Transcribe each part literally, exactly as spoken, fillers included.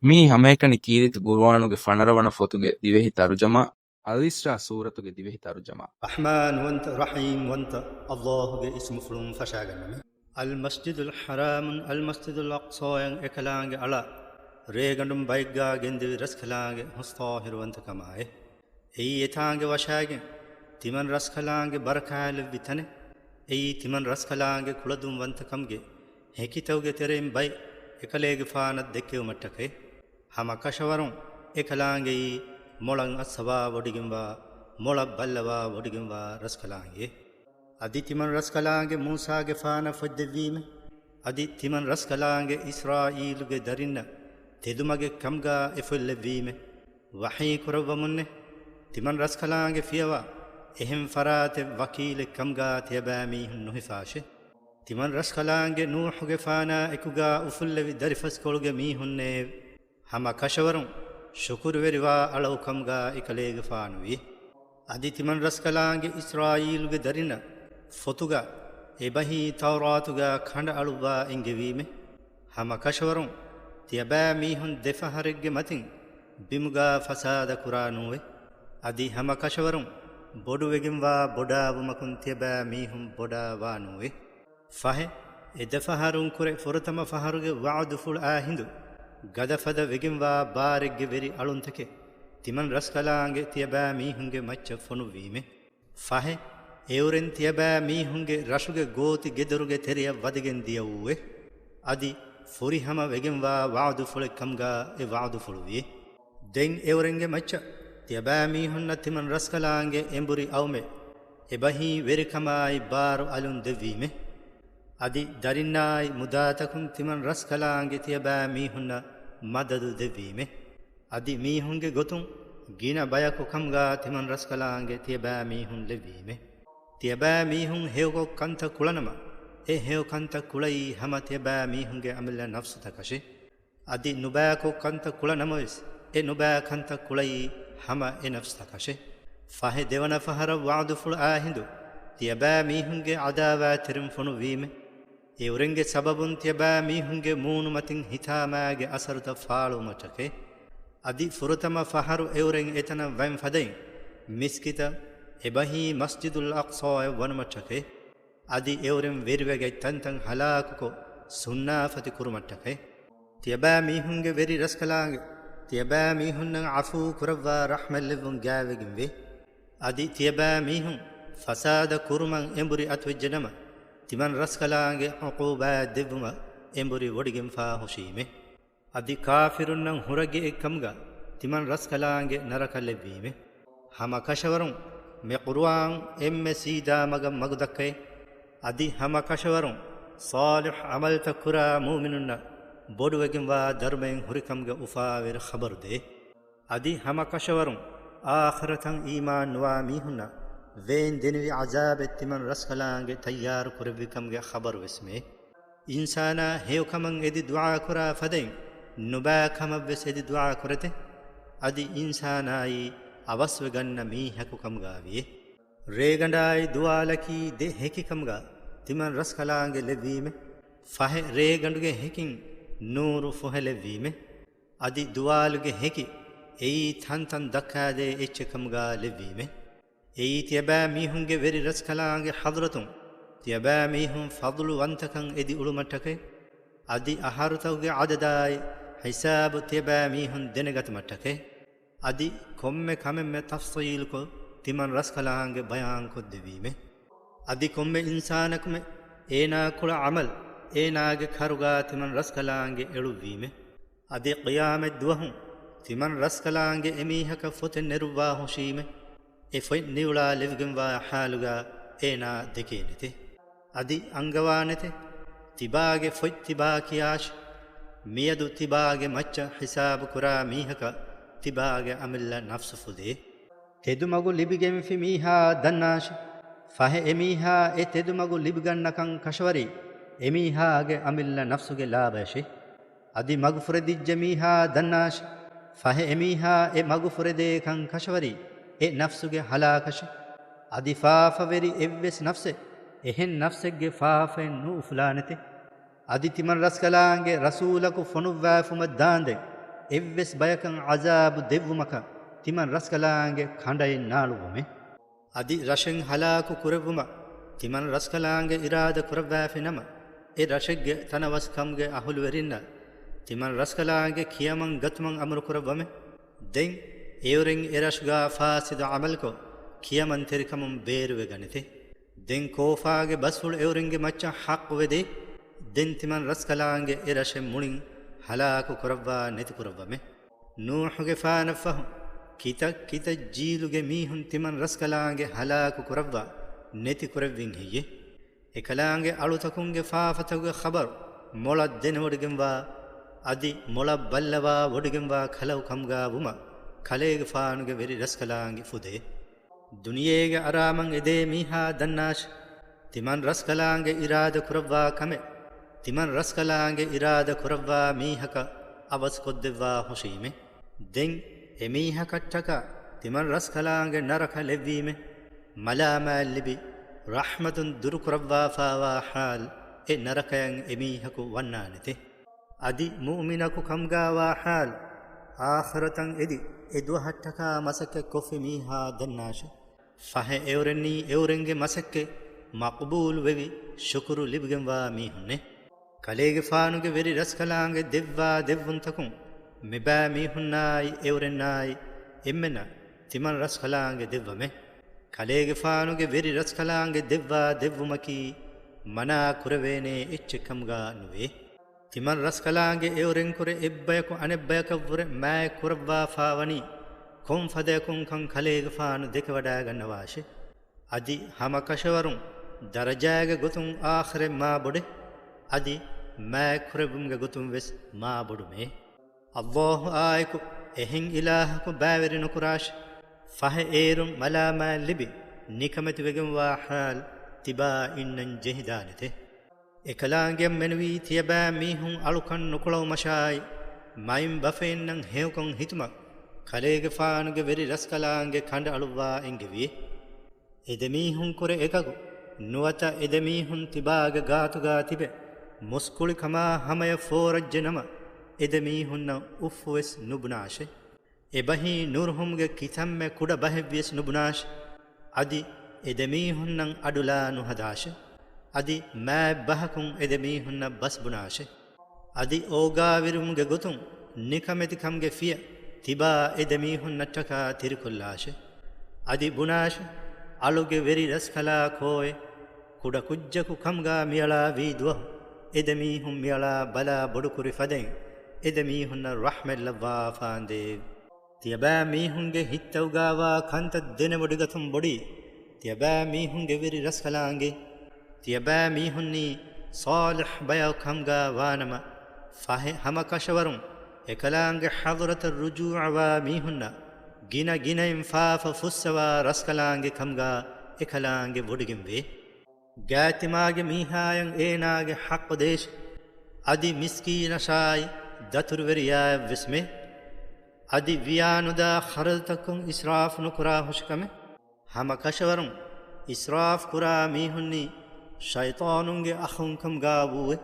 މިއީ ހަމައެކަނި ކީރިތި ޤުރުއާނުގެ ފަނަރަ ވަނަ ފޮތުގެ ދިވެހި ތަރުޖަމާ، އަލްއިސްރާ ސޫރަތުގެ ދިވެހި ތަރުޖަމާ. ރަޙްމާންވަންތަ، ރަޙީމްވަންތަ އައްލާހުގެ އިސްމުފުޅުން ފަށާގަންނަމެ. އަލްމަސްޖިދުލް ޙަރާމުން އަލްމަސްޖިދުލް އަޤްޞާއަށް އެކަލާނގެ އަޅާ، ރޭގަނޑުން ބައެއްގާ ގެންދެވި ރަސްކަލާނގެ ހުސްޠާހިރުވަންތަކަމާއި، އެއީ އެތާނގެ ވަށާގެން ތިމަން ރަސްކަލާނގެ ބަރަކާތް ލެއްވި ތަނެއް. އެއީ ތިމަން ރަސްކަލާނގެ ކުޅަދުންވަންތަކަމުގެ ހެކިތަކުގެ ތެރެއިން ބައެއް އެކަލޭގެފާނަށް ދެއްކެވުމަށްޓަކައި. ހަމަ ކަށަވަރުން އެކަލާނގެއީ މޮޅަށް އައްސަވާ ވޮޑިގެންވާ، މޮޅަށް ބައްލަވާ ވޮޑިގެންވާ ރަސްކަލާނގެ. އަދި ތިމަން ރަސްކަލާނގެ މޫސާގެފާނަށް ފޮތްދެއްވީމެ. އަދި ތިމަން ރަސްކަލާނގެ އިސްރާއީލުގެ ދަރިންނަށް ތެދުމަގެއް ކަމުގާ އެ ފޮތް ލެއްވީމެ. ވަޙީ ކުރައްވަމުންނެ، ތިމަން ރަސްކަލާނގެ ފިޔަވާ އެހެން ފަރާތެއް ވަކީލެއް ކަމުގާ ތިޔަބައިމީހުން ނުހިފާށެ. ތިމަން ރަސްކަލާނގެ ނޫޙުގެފާނާ އެކުގާ އުފުއްލެވި ދަރިފަސްކޮޅުގެ މީހުންނޭ، ހަމަ ކަށަވަރުން ޝުކުރުވެރިވާ އަޅަކު ކަމުގާ އެކަލޭގެފާނުވި. އަދި ތިމަން ރަސްކަލާނގެ އިސްރާއީލުގެ ދަރިންނަށް ފޮތުގަ އެބަހީ ތައުރާތުގަ ކަނޑައަޅުއްވާ އެންގެވީމެ. ހަމަ ކަށަވަރުން ތިޔަބައިމީހުން ދެފަހަރެއްގެ މަތިން ބިމުގަ ފަސާދަ ކުރާ ނޫވެ. އަދި ހަމަ ކަށަވަރުން ބޮޑުވެގެންވާ ބޮޑާވުމަކުން ތިޔަބައިމީހުން ބޮޑާ ވާ ނޫވެ. ފަހެ، އެ ދެފަހަރުން ކުރެ ފުރަތަމަ ފަހަރުގެ ވަޢުދުފުޅާ ހިނދު، ގަދަފަދަ ވެގެންވާ ބާރެއްގެ ވެރި އަޅުންތަކެއް ތިމަން ރަސްކަލާނގެ ތިޔަބައިމީހުންގެ މައްޗަށް ފޮނުއްވީމެ. ފަހެ، އެއުރެން ތިޔަބައިމީހުންގެ ރަށުގެ ގޯތި ގެދޮރުގެ ތެރެޔަށް ވަދެގެން ދިޔައޫވެ. އަދި ފުރިހަމަ ވެގެންވާ ވަޢުދުފުޅެއް ކަމުގާ އެ ވަޢުދުފުޅުވި. ދެން އެއުރެންގެ މައްޗަށް ތިޔަބައިމީހުންނަށް ތިމަން ރަސްކަލާނގެ އެނބުރި އައުމެއް އެބަހީ ވެރިކަމާއި ބާރު އަލުން ދެއްވީމެ. އަދި ދަރިންނާއި މުދާތަކުން ތިމަން ރަސްކަލާނގެ ތިޔަބައިމީހުންނަށް މަދަދު ދެއްވީމެ. އަދި މީހުންގެ ގޮތުން ގިނަ ބަޔަކު ކަމުގާ ތިމަން ރަސްކަލާނގެ ތިޔަބައިމީހުން ލެއްވީމެ. ތިޔަބައިމީހުން ހެޔޮކޮށް ކަންތައް ކުޅަނަމަ، އެ ހެޔޮ ކަންތައް ކުޅައީ ހަމަ ތިޔަބައިމީހުންގެ އަމިއްލަ ނަފްސުތަކަށެ. އަދި ނުބައިކޮށް ކަންތައް ކުޅަނަމަވެސް، އެ ނުބައި ކަންތައް ކުޅައީ ހަމަ އެ ނަފްސުތަކަށެ. ފަހެ ދެވަނަ ފަހަރަށް ވަޢުދުފުޅާ ހިނދު، ތިޔަބައިމީހުންގެ ޢަދާވާތްތެރިން ފޮނުއްވީމެ. އެއުރެންގެ ސަބަބުން ތިޔަބައިމީހުންގެ މޫނުމަތިން ހިތާމައިގެ އަސަރުތައް ފާޅުވުމަށްޓަކައި. އަދި ފުރަތަމަ ފަހަރު އެއުރެން އެތަނަށް ވަން ފަދައިން، މިސްކިތަށް އެބަހީ މަސްޖިދުލް އަޤްޞާއަށް ވަނުމަށްޓަކައި. އަދި އެއުރެން ވެރިވެގަތް ތަންތަން ހަލާކުކޮށް، ސުންނާފަތި ކުރުމަށްޓަކައި. ތިޔަބައިމީހުންގެ ވެރި ރަސްކަލާނގެ، ތިޔަބައިމީހުންނަށް ޢަފޫ ކުރައްވާ ރަޙްމަތްލެއްވުން ގާތްވެގެންވޭ. އަދި ތިޔަބައިމީހުން ފަސާދަ ކުރުމަށް އެނބުރި އަތުވެއްޖެނަމަ، ތިމަން ރަސްކަލާނގެ ޢުޤޫބާތް ދެއްވުމަށް އެނބުރި ވޮޑިގެންފާ ހުށީމެ. އަދި ކާފިރުންނަށް ހުރަގެއެއްކަމުގަ ތިމަން ރަސްކަލާނގެ ނަރަކަ ލެއްވީމެ. ހަމަ ކަށަވަރުން މި ޤުރުއާން އެންމެ ސީދާ މަގަށް މަގުދައްކައެ. އަދި ހަމަ ކަށަވަރުން ޞާލިޙް ޢަމަލްތައް ކުރާ މުއުމިނުންނަށް ބޮޑުވެގެންވާ ދަރުމައިން ހުރިކަމުގެ އުފާވެރި ޚަބަރު ދޭ. އަދި ހަމަ ކަށަވަރުން އާޚިރަތަށް އީމާން ނުވާ މީހުންނަށް ވޭން ދެނިވި ޢަޒާބެއް ތިމަން ރަސްކަލާނގެ ތައްޔާރު ކުރެއްވިކަމުގެ ޚަބަރު ވެސް މޭ. އިންސާނާ ހެޔޮކަމަށް އެދި ދުޢާ ކުރާ ފަދައިން، ނުބައި ކަމަށްވެސް އެދި ދުޢާ ކުރެތެ. އަދި އިންސާނާއީ އަވަސްވެގަންނަ މީހަކު ކަމުގާވިއޭ. ރޭގަނޑާއި ދުވާލަކީ ދެ ހެކިކަމުގަ ތިމަން ރަސްކަލާނގެ ލެއްވީމެ. ފަހެ ރޭގަނޑުގެ ހެކިން ނޫރު ފޮހެލެއްވީމެ. އަދި ދުވާލުގެ ހެކި އެއީ ތަންތަން ދައްކާދޭ އެއްޗެއް ކަމުގަ ލެއްވީމެ. އެއީ ތިޔަބައިމީހުންގެ ވެރި ރަސްކަލާނގެ ޙަޟްރަތުން ތިޔަބައިމީހުން ފަޟްލުވަންތަކަން އެދި އުޅުމަށްޓަކައި. އަދި އަހަރުތަކުގެ ޢަދަދާއި ހިސާބު ތިޔަބައިމީހުން ދެނެގަތުމަށްޓަކައި. އަދި ކޮންމެ ކަމެއްމެ ތަފްޞީލުކޮށް ތިމަން ރަސްކަލާނގެ ބަޔާންކޮށްދެއްވީމެ. އަދި ކޮންމެ އިންސާނަކުމެ އޭނާ ކުޅަ ޢަމަލް އޭނާގެ ކަރުގާ ތިމަން ރަސްކަލާނގެ އެޅުއްވީމެ. އަދި ޤިޔާމަތް ދުވަހު ތިމަން ރަސްކަލާނގެ އެމީހަކަށް ފޮތެއް ނެރުއްވާ ހުށީމެ. އެ ފޮތް ނިއުޅާ ލެވިގެންވާ ޙާލުގާ އޭނާ ދެކޭނެތެ. އަދި އަންގަވާނެތެ، ތިބާގެ ފޮތް ތިބާ ކިޔާށި. މިއަދު ތިބާގެ މައްޗަށް ހިސާބު ކުރާ މީހަކަށް ތިބާގެ އަމިއްލަ ނަފްސު ފުދޭ. ތެދުމަގު ލިބިގެންފި މީހާ ދަންނާށި. ފަހެ އެމީހާ އެ ތެދުމަގު ލިބިގަންނަކަން ކަށަވަރީ އެމީހާގެ އަމިއްލަ ނަފްސުގެ ލާބަޔަށޭ. އަދި މަގުފުރެދިއްޖެ މީހާ ދަންނާށި. ފަހެ އެމީހާ އެ މަގުފުރެދޭކަން ކަށަވަރީ އެ ނަފްސުގެ ހަލާކަށޭ. އަދި ފާފަވެރި އެއްވެސް ނަފްސެއް އެހެން ނަފްސެއްގެ ފާފައެއް ނުއުފުލާނެތެ. އަދި ތިމަން ރަސްކަލާނގެ ރަސޫލަކު ފޮނުއްވާފުމަށް ދާންދެން، އެއްވެސް ބަޔަކަށް ޢަޒާބު ދެއްވުމަކަށް ތިމަން ރަސްކަލާނގެ ކަނޑައެއް ނާޅުއްވުމެއް. އަދި ރަށެއް ހަލާކު ކުރެއްވުމަށް ތިމަން ރަސްކަލާނގެ އިރާދަ ކުރައްވާފި ނަމަ، އެ ރަށެއްގެ ތަނަވަސްކަމުގެ އަހުލުވެރިންނަށް ތިމަން ރަސްކަލާނގެ ކިޔަމަން ގަތުމަށް އަމުރު ކުރައްވަމެ. ދެން އެއުރެން އެ ރަށުގާ ފާސިދު ޢަމަލުކޮށް، ކިޔަމަންތެރިކަމުން ބޭރުވެ ގަނެތެ. ދެން ކޯފާގެ ބަސްފުޅު އެއުރެންގެ މައްޗަށް ޙައްޤުވެދޭ. ދެން ތިމަން ރަސްކަލާނގެ އެ ރަށެއް މުޅިން ހަލާކު ކުރައްވާ ނެތި ކުރައްވަމެ. ނޫޙުގެފާނަށްފަހު ކިތައް ކިތައް ޖީލުގެ މީހުން ތިމަން ރަސްކަލާނގެ ހަލާކު ކުރައްވާ ނެތި ކުރެއްވިން ހެއްޔެ؟ އެކަލާނގެ އަޅުތަކުންގެ ފާފަތަކުގެ ޚަބަރު މޮޅަށް ދެނެވޮޑިގެންވާ، އަދި މޮޅަށް ބައްލަވާ ވޮޑިގެންވާ ކަލަކު ކަމުގާ ވުމަށް ކަލޭގެފާނުގެ ވެރި ރަސްކަލާނގެ ފުދޭ. ދުނިޔޭގެ އަރާމަން އެދޭ މީހާ ދަންނާށި، ތިމަން ރަސްކަލާނގެ އިރާދަ ކުރައްވާ ކަމެއް، ތިމަން ރަސްކަލާނގެ އިރާދަ ކުރައްވާ މީހަކަށް އަވަސްކޮށްދެއްވާ ހުށީމެ. ދެން އެމީހަކަށްޓަކާ ތިމަން ރަސްކަލާނގެ ނަރަކަ ލެއްވީމެ. މަލާމާތްލިބި، ރަޙްމަތުން ދުރުކުރައްވާފާވާ ޙާލު، އެ ނަރަކަޔަށް އެމީހަކު ވަންނާނެތެ. އަދި މުއުމިނަކު ކަމުގާވާ ޙާލު، އާޚިރަތަށް އެދި، އެ ދުވަހަށްޓަކާ މަސައްކަތް ކޮށްފި މީހާ ދަންނާށެ. ފަހެ އެއުރެންނީ އެއުރެންގެ މަސައްކަތް މަޤުބޫލު ވެވި، ޝުކުރު ލިބިގެންވާ މީހުންނެ. ކަލޭގެފާނުގެ ވެރި ރަސްކަލާނގެ ދެއްވާ ދެއްވުންތަކުން މިބާ މީހުންނާއި އެއުރެންނާއި އެންމެނަށް ތިމަން ރަސްކަލާނގެ ދެއްވަމެ. ކަލޭގެފާނުގެ ވެރި ރަސްކަލާނގެ ދެއްވާ ދެއްވުމަކީ މަނާ ކުރެވޭނޭ އެއްޗެއް ކަމުގާ ނުވޭ. ތިމަން ރަސްކަލާނގެ އެއުރެންކުރެ އެއްބަޔަކު އަނެއްބަޔަކަށްވުރެ މާތް ކުރައްވާފާވަނީ ކޮން ފަދަޔަކުންކަން ކަލޭގެފާނު ދެކެވަޑާގަންނަވާށެ. އަދި ހަމަކަށަވަރުން ދަރަޖާގެ ގޮތުން އާޚިރަތް މާ ބޮޑެ، އަދި މާތް ކުރެއްވުމުގެ ގޮތުން ވެސް މާ ބޮޑުމޭ. އައްލާހު އާއެކު އެހެން އިލާހަކު ބައިވެރި ނުކުރާށި. ފަހެ އޭރުން މަލާމާތް ލިބި، ނިކަމެތިވެގެންވާ ޙާލު ތިބާ އިންނަން ޖެހިދާނެތެ. އެކަލާނގެއަށް މެނުވީ ތިޔަބައި މީހުން އަޅުކަން ނުކުޅައުމަށާއި، މައިންބަފައިންނަށް ހެޔޮކޮށް ހިތުމަށް ކަލޭގެފާނުގެ ވެރި ރަސްކަލާނގެ ކަނޑައަޅުއްވާ އެންގެވި. އެދެމީހުންކުރެ އެކަކު ނުވަތަ އެދެމީހުން ތިބާގެ ގާތުގާ ތިބެ މުސްކުޅިކަމާ ހަމަޔަށް ފޯރައްޖެ ނަމަ، އެދެމީހުންނަށް އުފްފުވެސް ނުބުނާށެ. އެބަހީ ނުރުހުމުގެ ކިތަންމެ ކުޑަ ބަހެއްވިޔަސް ނުބުނާށި. އަދި އެދެމީހުންނަށް އަޑުލާ ނުހަދާށި. އަދި މާތް ބަހަކުން އެދެމީހުންނަށް ބަސް ބުނާށި. އަދި އޯގާވެރިވުމުގެ ގޮތުން ނިކަމެތިކަމުގެ ފިޔަ ތިބާ އެދެމީހުންނަށްޓަކާ ތިރިކޮށްލާށި. އަދި ބުނާށި، އަޅުގެ ވެރި ރަސްކަލާ ކޯއެއް؟ ކުޑަކުއްޖަކު ކަމުގާ މިއަޅާ ވީ ދުވަހު، އެދެމީހުން މިއަޅާ ބަލާ ބޮޑުކުރި ފަދައިން، އެދެމީހުންނަށް ރަޙްމަތް ލައްވާފާނދޭ. ތިޔަބައިމީހުންގެ ހިތްތައުގާވާ ކަންތައް ދެނެވޮޑިގަތުން ބޮޑީ، ތިޔަބައިމީހުންގެ ވެރި ރަސްކަލާނގެ. ތިޔަބައިމީހުންނީ ޞާލިޙް ބަޔަކު ކަމުގާ ވާނަމަ، ފަހެ ހަމަކަށަވަރުން އެކަލާނގެ ޙަޟްރަތަށް ރުޖޫޢަވާ މީހުންނަށް ގިނަ ގިނައިން ފާފަ ފުއްސަވާ ރަސްކަލާނގެ ކަމުގާ އެކަލާނގެ ވޮޑިގެންވޭ. ގާތްތިމާގެ މީހާޔަށް އޭނާގެ ޙައްޤު ދޭށި. އަދި މިސްކީނަށާއި ދަތުރުވެރިޔާޔަށްވެސްމެ. އަދި ވިޔާނުދާ ޚަރަދުތަކުން އިސްރާފު ނުކުރާ ހުށިކަމެއް. ހަމަކަށަވަރުން އިސްރާފު ކުރާ މީހުންނީ ޝައިޠާނުންގެ އަޚުން ކަމުގާ ވޫއެ.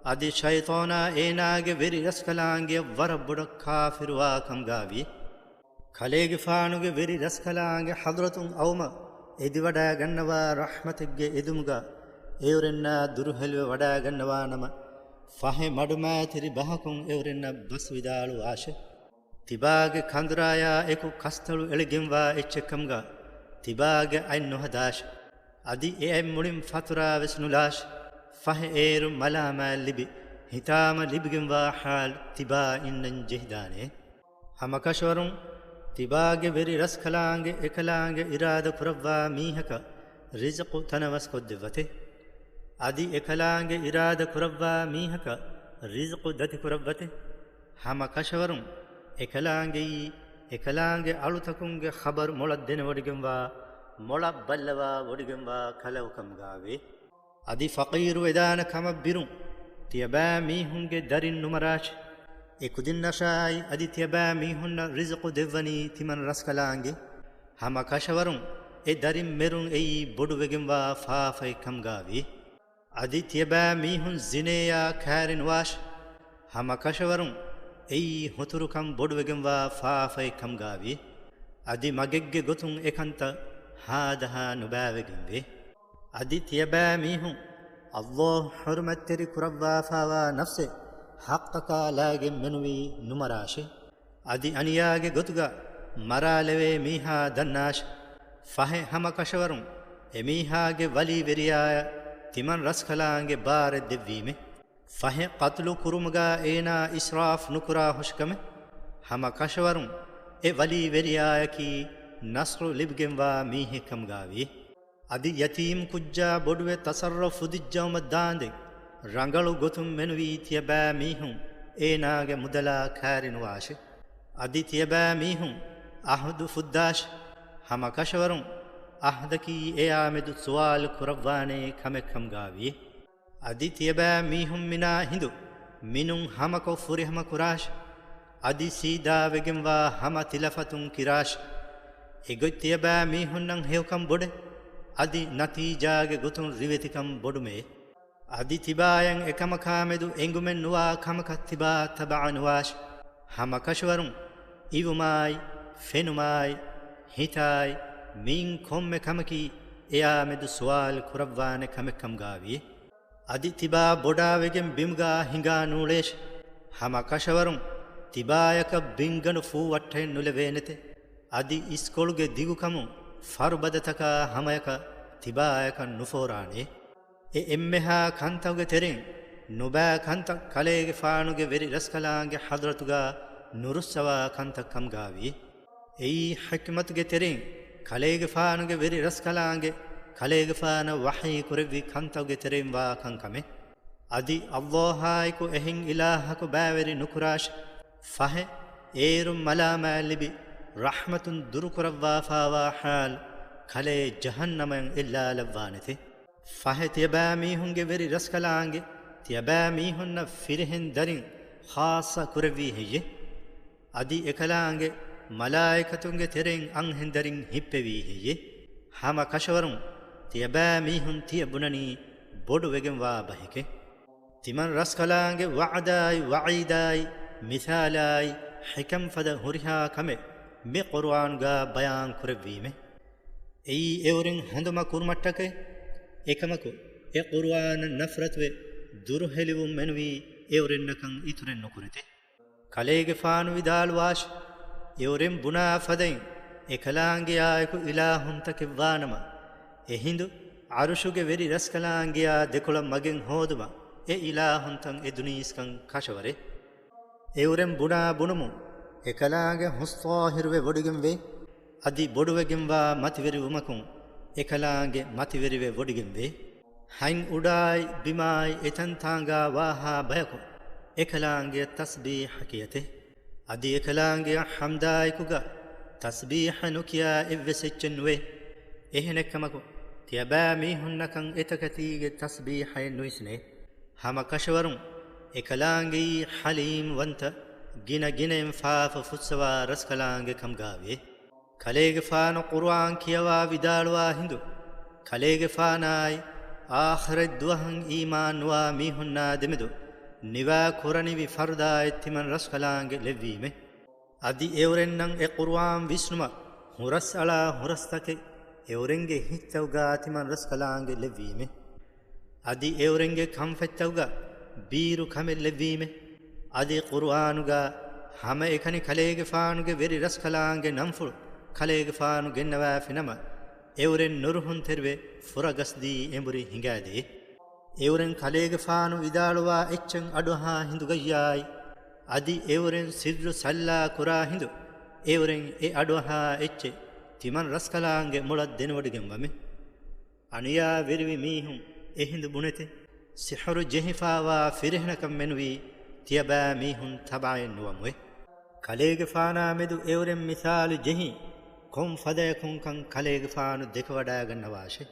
އަދި ޝައިޠާނާ އޭނާގެ ވެރި ރަސްކަލާނގެއަށް ވަރަށް ބޮޑަށް ކާފިރުވާ ކަމުގާ ވިއެ. ކަލޭގެފާނުގެ ވެރި ރަސްކަލާނގެ ޙަޟްރަތުން އައުމަށް އެދިވަޑައިގަންނަވާ ރަޙްމަތެއްގެ އެދުމުގަ އެއުރެންނާ ދުރުހެލިވެ ވަޑައިގަންނަވާނަމަ، ފަހެ މަޑުމައިތިރި ބަހަކުން އެއުރެންނަށް ބަސް ވިދާޅުވާށެ. ތިބާގެ ކަނދުރާޔާ އެކު ކަސްތަޅު އެޅިގެންވާ އެއްޗެއްކަމުގަ ތިބާގެ އަތް ނުހަދާށެ. އަދި އެ އަތް މުޅިން ފަތުރާވެސް ނުލާށެ. ފަހެ އޭރު މަލާމާތް ލިބި، ހިތާމަ ލިބިގެންވާ ޙާލު ތިބާ އިންނަން ޖެހިދާނެ. ހަމަކަށަވަރުން ތިބާގެ ވެރި ރަސްކަލާނގެ އެކަލާނގެ އިރާދަ ކުރައްވާ މީހަކަށް ރިޒުޤު ތަނަވަސް ކޮށްދެއްވަތެ. އަދި އެކަލާނގެ އިރާދަ ކުރައްވާ މީހަކަށް ރިޒުޤު ދަތިކުރައްވަތެ. ހަމަކަށަވަރުން އެކަލާނގެއީ، އެކަލާނގެ އަޅުތަކުންގެ ޚަބަރު މޮޅަށް ދެނެވޮޑިގެންވާ، މޮޅަށް ބައްލަވާ ވޮޑިގެންވާ ކަލަކު ކަމުގާވޭ. އަދި ފަޤީރު ވެދާނެ ކަމަށް ބިރުން، ތިޔަބައިމީހުންގެ ދަރިން ނުމަރާށި. އެކުދިންނަށާއި އަދި ތިޔަބައިމީހުންނަށް ރިޒުޤު ދެއްވަނީ ތިމަން ރަސްކަލާނގެ. ހަމަކަށަވަރުން އެ ދަރިން މެރުން އެއީ ބޮޑުވެގެންވާ ފާފައެއް ކަމުގާވި. އަދި ތިޔަބައިމީހުން ޒިނޭޔާ ކައިރިނުވާށި. ހަމަކަށަވަރުން އެއީ ހުތުރުކަން ބޮޑުވެގެންވާ ފާފައެއް ކަމުގާވި. އަދި މަގެއްގެ ގޮތުން އެކަންތައް ހާދަހާ ނުބައިވެގެންވޭ. އަދި ތިޔަބައިމީހުން އައްލާހު ޙުރުމަތްތެރި ކުރައްވާފާވާ ނަފްސެއް ޙައްޤަކާ ލާގެން މެނުވީ ނުމަރާށޭ. އަދި އަނިޔާގެ ގޮތުގަ މަރާލެވޭ މީހާ ދަންނާށި. ފަހެ ހަމަ ކަށަވަރުން އެމީހާގެ ވަލީވެރިޔާޔަށް ތިމަން ރަސްކަލާނގެ ބާރެއް ދެއްވީމެ. ފަހެ ޤަތުލު ކުރުމުގަ އޭނާ އިސްރާފް ނުކުރާ ހުށިކަމެއް. ހަމަ ކަށަވަރުން އެ ވަލީވެރިޔާޔަކީ ނަޞްރު ލިބިގެންވާ މީހެއް ކަމުގާވި. އަދި ޔަތީމް ކުއްޖާ ބޮޑުވެ ތަޞައްރަފް ފުދިއްޖައުމަށް ދާނދެން، ރަނގަޅު ގޮތުން މެނުވީ ތިޔަބައިމީހުން އޭނާގެ މުދަލާ ކާރިނުވާށި. އަދި ތިޔަބައިމީހުން އަހުދު ފުއްދާށި. ހަމަ ކަށަވަރުން އަހްދަކީ އެއާމެދު ސުވާލު ކުރައްވާނޭ ކަމެއް ކަމުގާވި. އަދި ތިޔަބައިމީހުން މިނާ ހިނދު މިނުން ހަމަކޮށް ފުރިހަމަ ކުރާށި. އަދި ސީދާވެގެންވާ ހަމަ ތިލަފަތުން ކިރާށި. އެގޮތް ތިޔަބައިމީހުންނަށް ހެޔޮކަން ބޮޑެ، އަދި ނަތީޖާގެ ގޮތުން ރިވެތިކަން ބޮޑުމޭ. އަދި ތިބާޔަށް އެކަމަކާމެދު އެނގުމެއް ނުވާ ކަމަކަށް ތިބާ ތަބަޢަ ނުވާށި. ހަމަ ކަށަވަރުން އިވުމާއި، ފެނުމާއި، ހިތާއި، މިއިން ކޮންމެ ކަމަކީ އެއާމެދު ސުވާލު ކުރައްވާނެ ކަމެއް ކަމުގާވި. އަދި ތިބާ ބޮޑާވެގެން ބިމުގާ ހިނގާ ނޫޅޭށި. ހަމަ ކަށަވަރުން ތިބާޔަކަށް ބިންގަނޑު ފޫވައްޓައެއް ނުލެވޭނެތެ. އަދި އިސްކޮޅުގެ ދިގުކަމުން ފަރުބަދަތަކާ ހަމަޔަކަށް ތިބާޔަކަށް ނުފޯރާނެ. އެ އެންމެހާ ކަންތަކުގެ ތެރެއިން ނުބައި ކަންތައް ކަލޭގެފާނުގެ ވެރި ރަސްކަލާނގެ ޙަޟްރަތުގާ ނުރުއްސަވާ ކަންތައް ކަމުގާވި. އެއީ ޙިކްމަތުގެ ތެރެއިން ކަލޭގެފާނުގެ ވެރި ރަސްކަލާނގެ ކަލޭގެފާނަށް ވަޙީ ކުރެއްވި ކަންތަކުގެ ތެރެއިން ވާ ކަންކަމެއް. އަދި އައްލާހާއެކު އެހެން އިލާހަކު ބައިވެރި ނުކުރާށި. ފަހެ އޭރުން މަލާމާތް ލިބި ރަޙްމަތުން ދުރުކުރައްވާފާވާ ޙާލު ކަލޭ ޖަހަންނަމައަށް އެއްލާލައްވާނެތެ. ފަހެ ތިޔަބައިމީހުންގެ ވެރި ރަސްކަލާނގެ ތިޔަބައިމީހުންނަށް ފިރިހެން ދަރިން ޚާއްޞަ ކުރެއްވީ ހެއްޔެ؟ އަދި އެކަލާނގެ މަލާއިކަތުންގެ ތެރެއިން އަންހެންދަރިން ހިއްޕެވީ ހެއްޔެ؟ ހަމަ ކަށަވަރުން ތިޔަބައިމީހުން ތިޔަ ބުނަނީ ބޮޑުވެގެންވާ ބަހެކޭ. ތިމަން ރަސްކަލާނގެ ވަޢުދާއި ވަޢީދާއި މިސާލާއި ޙިކަމް ފަދަ ހުރިހާ ކަމެއް މި ޤުރުއާނުގާ ބަޔާން ކުރެއްވީމެ. އެއީ އެއުރެން ހަނދުމަ ކުރުމަށްޓަކައި. އެކަމަކު، އެ ޤުރުއާނަށް ނަފްރަތުވެ ދުރުހެލިވުން މެނުވީ އެއުރެންނަކަށް އިތުރެއް ނުކުރެތެ. ކަލޭގެފާނު ވިދާޅުވާށި، އެއުރެން ބުނާ ފަދައިން އެކަލާނގެއާއެކު އިލާހުންތަކެއް ވާނަމަ، އެހިނދު ޢަރުޝުގެ ވެރި ރަސްކަލާނގެއާ ދެކޮޅަށް މަގެއް ހޯދުމަށް އެ އިލާހުންތައް އެދުނީސްކަން ކަށަވަރޭ. އެއުރެން ބުނާ ބުނުމުން އެކަލާނގެ ހުސްޠާހިރުވެ ވޮޑިގެންވޭ. އަދި ބޮޑުވެގެންވާ މަތިވެރިވުމަކުން އެކަލާނގެ މަތިވެރިވެ ވޮޑިގެންވޭ. ހަތް އުޑާއި ބިމާއި އެތަންތާނގާ ވާހާ ބަޔަކު އެކަލާނގެ ތަސްބީޙަ ކިޔަތެ. އަދި އެކަލާނގެ ޙަމްދާއެކުގަ ތަސްބީޙަ ނުކިޔާ އެއްވެސް އެއްޗެއް ނުވޭ. އެހެނެއްކަމަކު، ތިޔަބައިމީހުންނަކަށް އެތަކެތީގެ ތަސްބީޙައެއް ނުއިސްނޭ. ހަމަ ކަށަވަރުން އެކަލާނގެއީ ޙަލީމް ވަންތަ، ގިނަ ގިނައިން ފާފަ ފުއްސަވާ ރަސްކަލާނގެ ކަމުގާވޭ. ކަލޭގެފާނު ޤުރުއާން ކިޔަވާ ވިދާޅުވާ ހިނދު، ކަލޭގެފާނާއި އާޚިރަތް ދުވަހަށް އީމާން ނުވާ މީހުންނާ ދެމެދު ނިވާ ކުރަނިވި ފަރުދާއެއް ތިމަން ރަސްކަލާނގެ ލެއްވީމެ. އަދި އެއުރެންނަށް އެ ޤުރުއާން ވިސްނުމަށް ހުރަސްއަޅާ ހުރަސްތަކެއް އެއުރެންގެ ހިތްތަކުގާ ތިމަން ރަސްކަލާނގެ ލެއްވީމެ. އަދި އެއުރެންގެ ކަންފަތްތަކުގަ ބީރު ކަމެއް ލެއްވީމެ. އަދި ޤުރުއާނުގަ ހަމައެކަނި ކަލޭގެފާނުގެ ވެރި ރަސްކަލާނގެ ނަންފުޅު ކަލޭގެފާނު ގެންނަވާފިނަމަ، އެއުރެން ނުރުހުންތެރިވެ ފުރަގަސްދީ އެނބުރި ހިނގާދޭ. އެއުރެން ކަލޭގެފާނު ވިދާޅުވާ އެއްޗެއް އަޑުއަހާ ހިނދުގައްޔާއި، އަދި އެއުރެން ސިއްރު ސައްލާ ކުރާ ހިނދު، އެއުރެން އެ އަޑުއަހާ އެއްޗެއް ތިމަން ރަސްކަލާނގެ މޮޅަށް ދެނެވޮޑިގެންވަމެ. އަނިޔާވެރިވި މީހުން އެހިނދު ބުނެތެ، ސިޙުރު ޖެހިފާވާ ފިރިހެނަކަށް މެނުވީ ތިޔަބައިމީހުން ތަބަޢެއް ނުވަމުވެ. ކަލޭގެފާނާ މެދު އެއުރެން މިސާލު ޖެހީ ކޮން ފަދަޔަކުންކަން ކަލޭގެފާނު ދެކެވަޑައިގަންނަވާށޭ.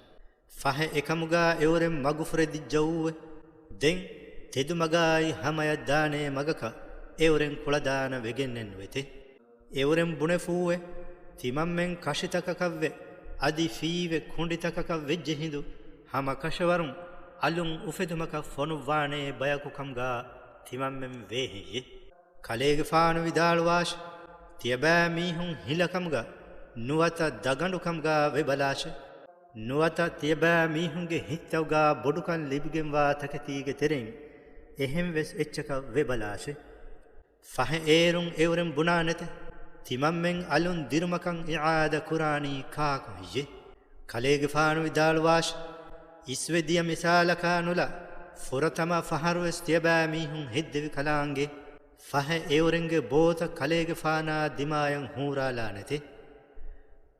ފަހެ އެކަމުގާ އެއުރެން މަގުފުރެދިއްޖައޫވެ. ދެން ތެދުމަގާއި ހަމަޔަށް ދާނޭ މަގަކަށް އެއުރެން ކުޅަދާނަ ވެގެންނެއްނުވެތެ. އެއުރެން ބުނެފޫވެ، ތިމަންމެން ކަށިތަކަކަށްވެ، އަދި ފީވެ ކުނޑިތަކަކަށް ވެއްޖެ ހިނދު، ހަމަ ކަށަވަރުން އަލުން އުފެދުމަކަށް ފޮނުއްވާނޭ ބަޔަކު ކަމުގާ ތިމަންމެން ވޭހެއްޔެ؟ ކަލޭގެފާނު ވިދާޅުވާށި، ތިޔަބައިމީހުން ހިލަކަމުގަ ނުވަތަ ދަގަނޑުކަމުގަ ވެބަލާށެ. ނުވަތަ ތިޔަބައިމީހުންގެ ހިތްތައުގަ ބޮޑުކަން ލިބިގެންވާ ތަކެތީގެ ތެރެއިން އެހެން ވެސް އެއްޗަކަށް ވެބަލާށެ. ފަހެ އޭރުން އެއުރެން ބުނާނެތެ، ތިމަންމެން އަލުން ދިރުމަކަށް އިޢާދަ ކުރާނީ ކާކު ހެއްޔެ؟ ކަލޭގެފާނު ވިދާޅުވާށި، އިސްވެ ދިޔަ މިސާލަކާ ނުލާ، ފުރަތަމަ ފަހަރުވެސް ތިޔަބައިމީހުން ހެއްދެވި ކަލާނގެ، ފަހެ އެއުރެންގެ ބޯތައް ކަލޭގެފާނާ ދިމާޔަށް ހޫރާލާނެތެ.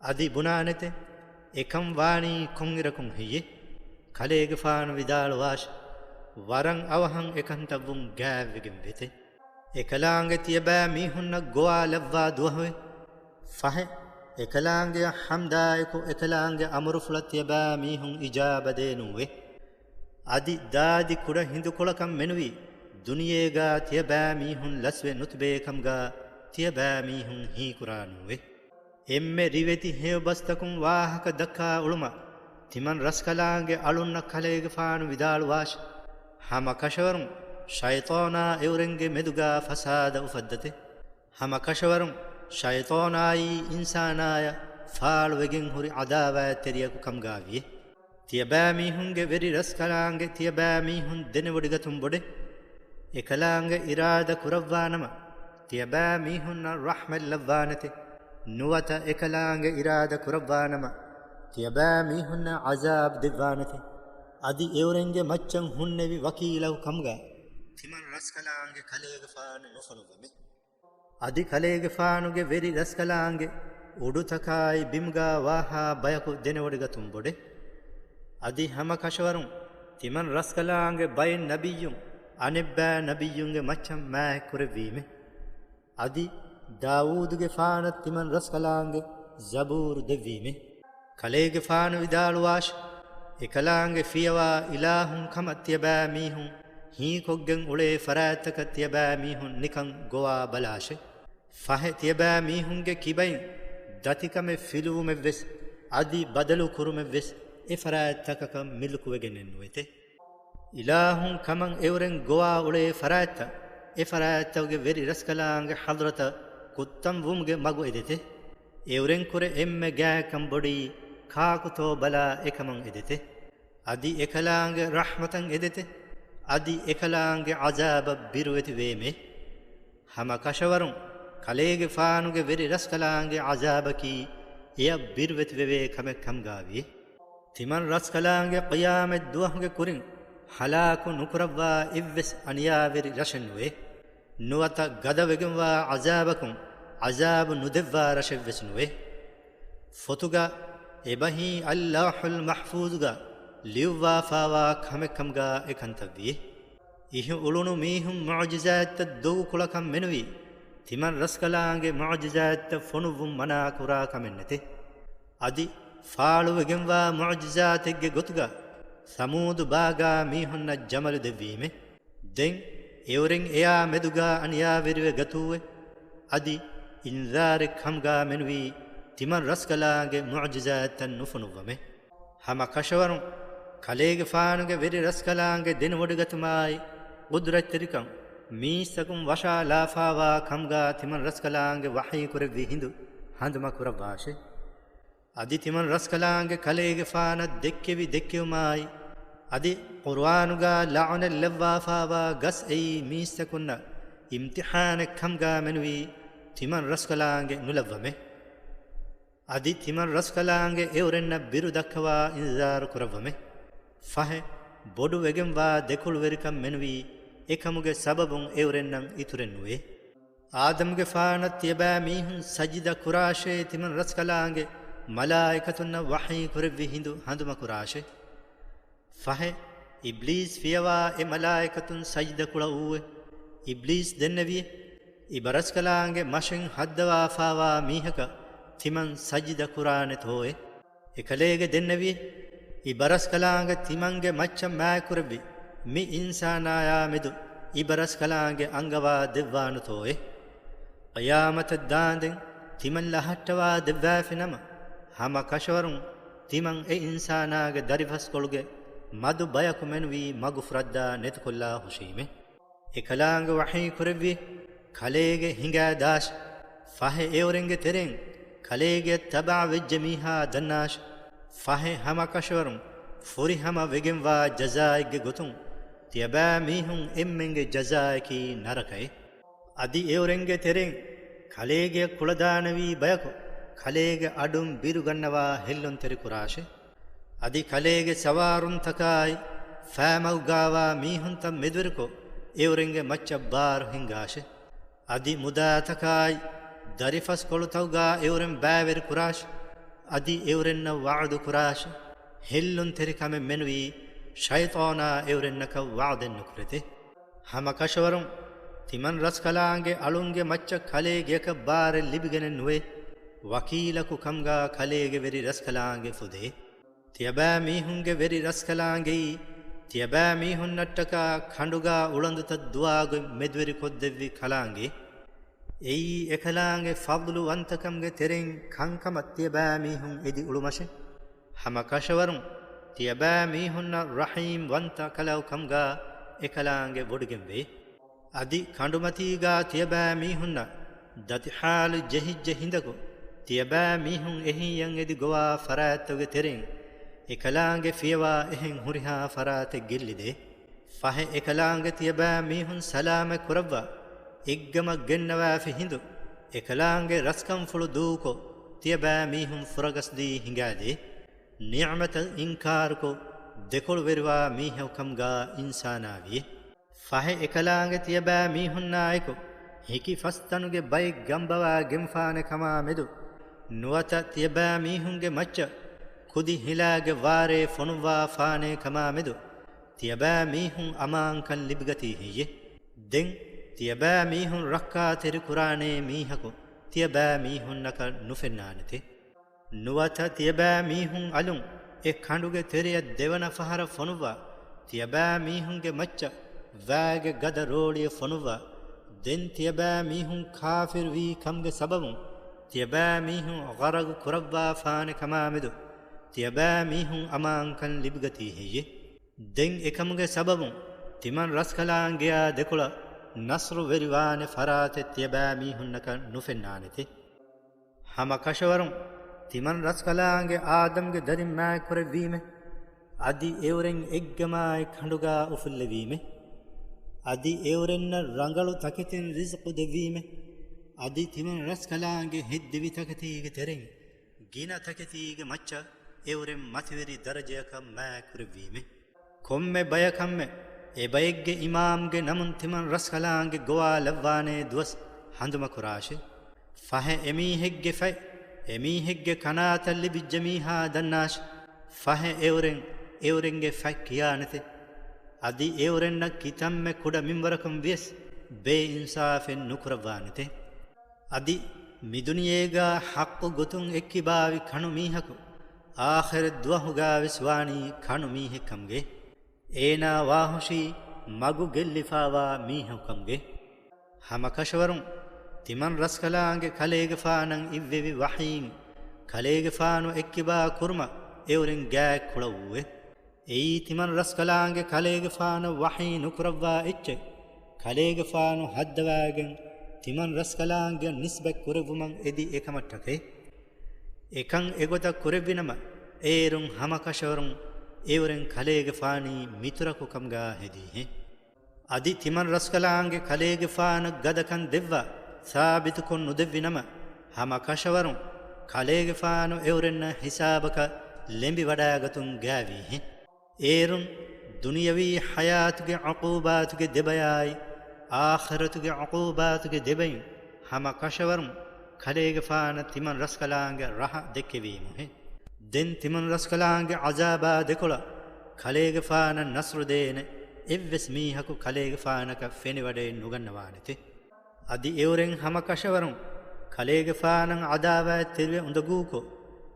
އަދި ބުނާނެތެ، އެކަން ވާނީ ކޮންއިރަކުން ހެއްޔެ؟ ކަލޭގެފާނު ވިދާޅުވާށި، ވަރަށް އަވަހަށް އެކަންތައްވުން ގާތްވެގެން ވޭތެ. އެކަލާނގެ ތިޔަބައިމީހުންނަށް ގޮވާ ލައްވާ ދުވަހުވެ. ފަހެ، އެކަލާނގެއަށް ހަމްދާއެކު އެކަލާނގެ އަމުރުފުޅަށް ތިޔަބައިމީހުން އިޖާބަދޭ ނޫވެ. އަދި ދާދި ކުޑަ ހިނދުކޮޅަކަށް މެނުވީ، ދުނިޔޭގާ ތިޔަބައިމީހުން ލަސްވެ ނުތިބޭ ކަމުގާ ތިޔަބައިމީހުން ހީކުރާ ނޫވެ. އެންމެ ރިވެތި ހެޔޮބަސްތަކުން ވާހަކަ ދައްކާ އުޅުމަށް، ތިމަން ރަސްކަލާނގެ އަޅުންނަށް ކަލޭގެފާނު ވިދާޅުވާށި، ހަމަ ކަށަވަރުން ޝައިޠާނާ އެއުރެންގެ މެދުގާ ފަސާދަ އުފައްދަތެ. ހަމަ ކަށަވަރުން ޝައިޠާނާއީ އިންސާނާޔަށް ފާޅުވެގެން ހުރި ޢަދާވާތްތެރިޔަކު ކަމުގާވިއެ. ތިޔަބައިމީހުންގެ ވެރި ރަސްކަލާނގެ ތިޔަބައިމީހުން ދެނެވޮޑިގަތުން ބޮޑެ. އެކަލާނގެ އިރާދަ ކުރައްވާނަމަ، ތިޔަބައިމީހުންނަށް ރަޙްމަތް ލައްވާނެތެ. ނުވަތަ އެކަލާނގެ އިރާދަ ކުރައްވާނަމަ، ތިޔަބައިމީހުންނަށް ޢަޒާބް ދެއްވާނެތެ. އަދި އެއުރެންގެ މައްޗަށް ހުންނެވި ވަކީލަކު ކަމުގަ ތިމަން ރަސްކަލާނގެ ކަލޭގެފާނު ނުފޮނުއްވަމެ. އަދި ކަލޭގެފާނުގެ ވެރި ރަސްކަލާނގެ އުޑުތަކާއި ބިމުގާ ވާހާ ބަޔަކު ދެނެވޮޑިގަތުން ބޮޑެ. އަދި ހަމަ ކަށަވަރުން ތިމަން ރަސްކަލާނގެ ބައެއް ނަބިއްޔުން އަނެއްބައި ނަބިއްޔުންގެ މައްޗަށް މާތްކުރެއްވީމެ. އަދި ދާވޫދުގެފާނަށް ތިމަން ރަސްކަލާނގެ ޒަބޫރު ދެއްވީމެ. ކަލޭގެފާނު ވިދާޅުވާށި، އެކަލާނގެ ފިޔަވާ އިލާހުން ކަމަށް ތިޔަބައިމީހުން ހީކޮށްގެން އުޅޭ ފަރާތްތަކަށް ތިޔަބައިމީހުން ނިކަން ގޮވާ ބަލާށެ. ފަހެ ތިޔަބައިމީހުންގެ ކިބައިން ދަތިކަމެއް ފިލުވުމެއްވެސް އަދި ބަދަލު ކުރުމެއްވެސް އެ ފަރާތްތަކަކަށް މިލުކުވެގެނެއް ނުވޭތެ. އިލާހުން ކަމަށް އެއުރެން ގޮވާ އުޅޭ ފަރާތްތައް، އެ ފަރާތްތަކުގެ ވެރި ރަސްކަލާނގެ ޙަޟްރަތަށް ކުއްތަން ވުމުގެ މަގު އެދެތެ. އެއުރެން ކުރެ އެންމެ ގާތްކަން ބޮޑީ ކާކުތޯ ބަލާ އެކަމަށް އެދެތެ. އަދި އެކަލާނގެ ރަޙްމަތަށް އެދެތެ. އަދި އެކަލާނގެ ޢަޒާބަށް ބިރުވެތިވޭމެ. ހަމަ ކަށަވަރުން ކަލޭގެފާނުގެ ވެރި ރަސްކަލާނގެ ޢަޒާބަކީ އެޔަށް ބިރުވެތިވެވޭ ކަމެއް ކަމުގާވި. ތިމަން ރަސްކަލާނގެ ޤިޔާމަތް ދުވަހުގެ ކުރިން ހަލާކު ނުކުރައްވާ އެއްވެސް އަނިޔާވެރި ރަށެއް ނުވޭ. ނުވަތަ ގަދަވެގެންވާ ޢަޒާބަކުން ޢަޒާބު ނުދެއްވާ ރަށެއްވެސް ނުވޭ. ފޮތުގަ އެބަހީ އައްލައުޙުލް މަޙްފޫޒުގަ ލިޔުއްވާފާވާ ކަމެއްކަމުގަ އެކަންތައްވި. އިހު އުޅުނު މީހުން މުޢުޖިޒާތްތައް ދޮގުކުޅަކަށް މެނުވީ، ތިމަން ރަސްކަލާނގެ މުޢުޖިޒާތްތައް ފޮނުއްވުން މަނާ ކުރާ ކަމެއް ނެތޭ. އަދި ފާޅުވެގެންވާ މުޢުޖިޒާތެއްގެ ގޮތުގަ ސަމޫދު ބާގާ މީހުންނަށް ޖަމަލު ދެއްވީމެ. ދެން އެއުރެން އެޔާ މެދުގާ އަނިޔާވެރިވެ ގަތޫވެ. އަދި އިންޒާރެއް ކަމުގާ މެނުވީ ތިމަން ރަސްކަލާނގެ މުޢުޖިޒާތްތައް ނުފޮނުއްވަމެ. ހަމަ ކަށަވަރުން ކަލޭގެފާނުގެ ވެރި ރަސްކަލާނގެ ދެނެވޮޑިގަތުމާއި ޤުދުރަތްތެރިކަން މީސްތަކުން ވަށާލާފާވާ ކަމުގާ ތިމަން ރަސްކަލާނގެ ވަޙީ ކުރެއްވި ހިނދު ހަނދުމަ ކުރައްވާށެ. އަދި ތިމަން ރަސްކަލާނގެ ކަލޭގެފާނަށް ދެއްކެވި ދެއްކެވުމާއި، އަދި ޤުރުއާނުގާ ލަޢުނަތް ލައްވާފާވާ ގަސް އެއީ މީސްތަކުންނަށް އިމްތިޙާނެއް ކަމުގާ މެނުވީ ތިމަން ރަސްކަލާނގެ ނުލައްވަމެ. އަދި ތިމަން ރަސްކަލާނގެ އެއުރެންނަށް ބިރު ދައްކަވާ އިންޒާރު ކުރައްވަމެ. ފަހެ، ބޮޑުވެގެންވާ ދެކޮޅުވެރިކަން މެނުވީ އެކަމުގެ ސަބަބުން އެއުރެންނަށް އިތުރެއް ނުވޭ. އާދަމްގެފާނަށް ތިޔަބައިމީހުން ސަޖިދަ ކުރާށޭ ތިމަން ރަސްކަލާނގެ މަލާއިކަތުންނަށް ވަޙީ ކުރެއްވި ހިނދު ހަނދުމަ ކުރާށޭ. ފަހެ، އިބްލީސް ފިޔަވާ އެ މަލާއިކަތުން ސަޖިދަ ކުޅައޫވެ. އިބްލީސް ދެންނެވިއެ، އިބަރަސްކަލާނގެ މަށިން ހައްދަވާފާވާ މީހަކަށް ތިމަން ސަޖިދަ ކުރާނެތޯއެ؟ އެކަލޭގެ ދެންނެވިއެ، އިބަރަސްކަލާނގެ ތިމަންގެ މައްޗަށް މާތްކުރެއްވި މި އިންސާނާޔާ މެދު އިބަރަސްކަލާނގެ އަންގަވާ ދެއްވާނުތޯއެ؟ ޤިޔާމަތަށް ދާންދެން ތިމަން ލަހައްޓަވާ ދެއްވާފިނަމަ، ހަމަ ކަށަވަރުން ތިމަން އެ އިންސާނާގެ ދަރިފަސްކޮޅުގެ މަދު ބަޔަކު މެނުވީ މަގުފުރައްދާ ނެތިކޮށްލާ ހުށީމެ. އެކަލާނގެ ވަޙީ ކުރެއްވި، ކަލޭގެ ހިނގާ ދާށި. ފަހެ އެއުރެންގެ ތެރެއިން ކަލޭގެއަށް ތަބަޢަ ވެއްޖެ މީހާ ދަންނާށި. ފަހެ ހަމަ ކަށަވަރުން ފުރިހަމަ ވެގެންވާ ޖަޒާއެއްގެ ގޮތުން ތިޔަބައިމީހުން އެންމެންގެ ޖަޒާއަކީ ނަރަކައެއް. އަދި އެއުރެންގެ ތެރެއިން ކަލޭގެއަށް ކުޅަދާނަވީ ބަޔަކު ކަލޭގެ އަޑުން ބިރުގަންނަވާ ހެއްލުންތެރި ކުރާށެ. އަދި ކަލޭގެ ސަވާރުންތަކާއި ފައިމަގުގާވާ މީހުންތައް މެދުވެރިކޮށް އެއުރެންގެ މައްޗަށް ބާރު ހިންގާށެ. އަދި މުދާތަކާއި ދަރިފަސްކޮޅުތަކުގާ އެއުރެން ބައިވެރި ކުރާށެ. އަދި އެއުރެންނަށް ވަޢުދު ކުރާށެ. ހެއްލުންތެރިކަމެއް މެނުވީ ޝައިޠާނާ އެއުރެންނަކަށް ވަޢުދެއް ނުކުރެތެ. ހަމަ ކަށަވަރުން ތިމަން ރަސްކަލާނގެ އަޅުންގެ މައްޗަށް ކަލޭގެއަކަށް ބާރެއް ލިބިގެނެއް ނުވޭ. ވަކީލަކު ކަމުގާ ކަލޭގެ ވެރި ރަސްކަލާނގެ ފުދޭ. ތިޔަބައިމީހުންގެ ވެރި ރަސްކަލާނގެއީ، ތިޔަބައިމީހުންނަށްޓަކާ ކަނޑުގާ އުޅަނދުތައް ދުވާގޮތް މެދުވެރި ކޮށްދެއްވި ކަލާނގެ. އެއީ އެކަލާނގެ ފަޟްލު ވަންތަކަމުގެ ތެރެއިން ކަންކަމަށް ތިޔަބައިމީހުން އެދި އުޅުމަށެ. ހަމަ ކަށަވަރުން ތިޔަބައިމީހުންނަށް ރަޙީމް ވަންތަ ކަލާ ކަމުގާ އެކަލާނގެ ވޮޑިގެންވޭ. އަދި ކަނޑުމަތީގާ ތިޔަބައިމީހުންނަށް ދަތި ޙާލު ޖެހިއްޖެ ހިނދަކު، ތިޔަބައިމީހުން އެހިއްޔަށް އެދި ގޮވާ ފަރާތްތަކުގެ ތެރެއިން އެކަލާނގެ ފިޔަވާ އެހެން ހުރިހާ ފަރާތެއް ގެއްލިދޭ. ފަހެ އެކަލާނގެ ތިޔަބައިމީހުން ސަލާމަތް ކުރައްވާ، އެއްގަމަށް ގެންނަވާފި ހިނދު، އެކަލާނގެ ރަސްކަންފުޅު ދޫކޮށް، ތިޔަބައިމީހުން ފުރަގަސްދީ ހިނގާދޭ. ނިޢުމަތަށް އިންކާރުކޮށް، ދެކޮޅުވެރިވާ މީހަކު ކަމުގާ އިންސާނާ ވިޔޭ. ފަހެ އެކަލާނގެ ތިޔަބައިމީހުންނާއެކު ހިކި ފަސްތަނުގެ ބައެއް ގަނބަވާ ގެންފާނެ ކަމާ މެދު، ނުވަތަ ތިޔަބައިމީހުންގެ މައްޗަށް ކުދި ހިލާގެ ވާރޭ ފޮނުއްވާ ފާނޭ ކަމާ މެދު، ތިޔަބައިމީހުން އަމާންކަން ލިބިގަތީ ހެއްޔެ؟ ދެން ތިޔަބައިމީހުން ރައްކާތެރި ކުރާނޭ މީހަކު ތިޔަބައިމީހުންނަކަށް ނުފެންނާނެތެ. ނުވަތަ ތިޔަބައިމީހުން އަލުން އެ ކަނޑުގެ ތެރެއަށް ދެވަނަ ފަހަރަށް ފޮނުއްވާ، ތިޔަބައިމީހުންގެ މައްޗަށް ވައިގެ ގަދަ ރޯޅިއެއް ފޮނުއްވާ، ދެން ތިޔަބައިމީހުން ކާފިރުވީ ކަމުގެ ސަބަބުން ތިޔަބައިމީހުން ޣަރަގު ކުރައްވާ ފާނެ ކަމާމެދު، ތިޔަބައިމީހުން އަމާންކަން ލިބިގަތީ ހެއްޔެ؟ ދެން އެކަމުގެ ސަބަބުން ތިމަން ރަސްކަލާނގެއާ ދެކޮޅަށް ނަޞްރު ވެރިވާނެ ފަރާތެއް ތިޔަބައިމީހުންނަކަށް ނުފެންނާނެތެ. ހަމަ ކަށަވަރުން ތިމަން ރަސްކަލާނގެ އާދަމްގެ ދަރިން މާތްކުރެއްވީމެ. އަދި އެއުރެން އެއްގަމާއި ކަނޑުގާ އުފުއްލެވީމެ. އަދި އެއުރެންނަށް ރަނގަޅު ތަކެތިން ރިޒްޤު ދެއްވީމެ. އަދި ތިމަން ރަސްކަލާނގެ ހެއްދެވި ތަކެތީގެ ތެރެއިން ގިނަ ތަކެތީގެ މައްޗަށް އެއުރެން މަތިވެރި ދަރަޖަޔަކަށް މާތްކުރެއްވީމެ. ކޮންމެ ބަޔަކަށްމެ އެބައެއްގެ އިމާމްގެ ނަމުން ތިމަން ރަސްކަލާނގެ ގޮވާލައްވާނޭ ދުވަސް ހަނދުމަކުރާށެ. ފަހެ އެމީހެއްގެ ފަތް އެމީހެއްގެ ކަނާތަށް ލިބިއްޖެ މީހާ ދަންނާށެ. ފަހެ އެއުރެން އެއުރެންގެ ފަތް ކިޔާނެތެ. އަދި އެއުރެންނަށް ކިތަންމެ ކުޑަ މިންވަރަކުން ވިޔަސް ބޭއިންސާފެއް ނުކުރައްވާނެތެ. އަދި މިދުނިޔޭގާ ޙައްޤު ގޮތުން އެއްކިބާވި ކަނު މީހަކު އާޚިރަތް ދުވަހުގާވެސް ވާނީ ކަނު މީހެއްކަމުގެ. އޭނާ ވާހުށީ މަގު ގެއްލިފާވާ މީހަކުކަމުގެ. ހަމަ ކަށަވަރުން ތިމަން ރަސްކަލާނގެ ކަލޭގެފާނަށް އިއްވެވި ވަޙީން ކަލޭގެފާނު އެއްކިބާ ކުރުމަށް އެއުރެން ގާތް ކުޅައުއެވެ. އެއީ ތިމަން ރަސްކަލާނގެ ކަލޭގެފާނަށް ވަޙީ ނުކުރައްވާ އެއްޗެއް ކަލޭގެފާނު ހައްދަވާގެން ތިމަން ރަސްކަލާނގެއަށް ނިސްބަތް ކުރެއްވުމަށް އެދި އެކަމަށްޓަކައި. އެކަން އެގޮތަށް ކުރެއްވިނަމަ، އޭރުން ހަމަ ކަށަވަރުން އެއުރެން ކަލޭގެފާނީ މިތުރަކު ކަމުގާ ހެދީހެ. އަދި ތިމަން ރަސްކަލާނގެ ކަލޭގެފާނަށް ގަދަކަން ދެއްވާ ސާބިތުކޮށް ނުދެއްވިނަމަ، ހަމަ ކަށަވަރުން ކަލޭގެފާނު އެއުރެންނަށް ހިސާބަކަށް ލެނބިވަޑާގަތުން ގާވީހެ. އޭރުން ދުނިޔަވީ ޙަޔާތުގެ ޢުޤޫބާތުގެ ދެބަޔާއި، އާޚިރަތުގެ ޢުޤޫބާތުގެ ދެބައިން ހަމަ ކަށަވަރުން ކަލޭގެފާނަށް ތިމަން ރަސްކަލާނގެ ރަހަ ދެއްކެވީމުހެ. ދެން ތިމަން ރަސްކަލާނގެ ޢަޒާބާ ދެކޮޅަށް ކަލޭގެފާނަށް ނަޞްރު ދޭނެ އެއްވެސް މީހަކު ކަލޭގެފާނަކަށް ފެނިވަޑައެއް ނުގަންނަވާނެތެ. އަދި އެއުރެން ހަމަ ކަށަވަރުން ކަލޭގެފާނަށް ޢަދާވާތްތެރިވެ އުނދަގޫކޮށް،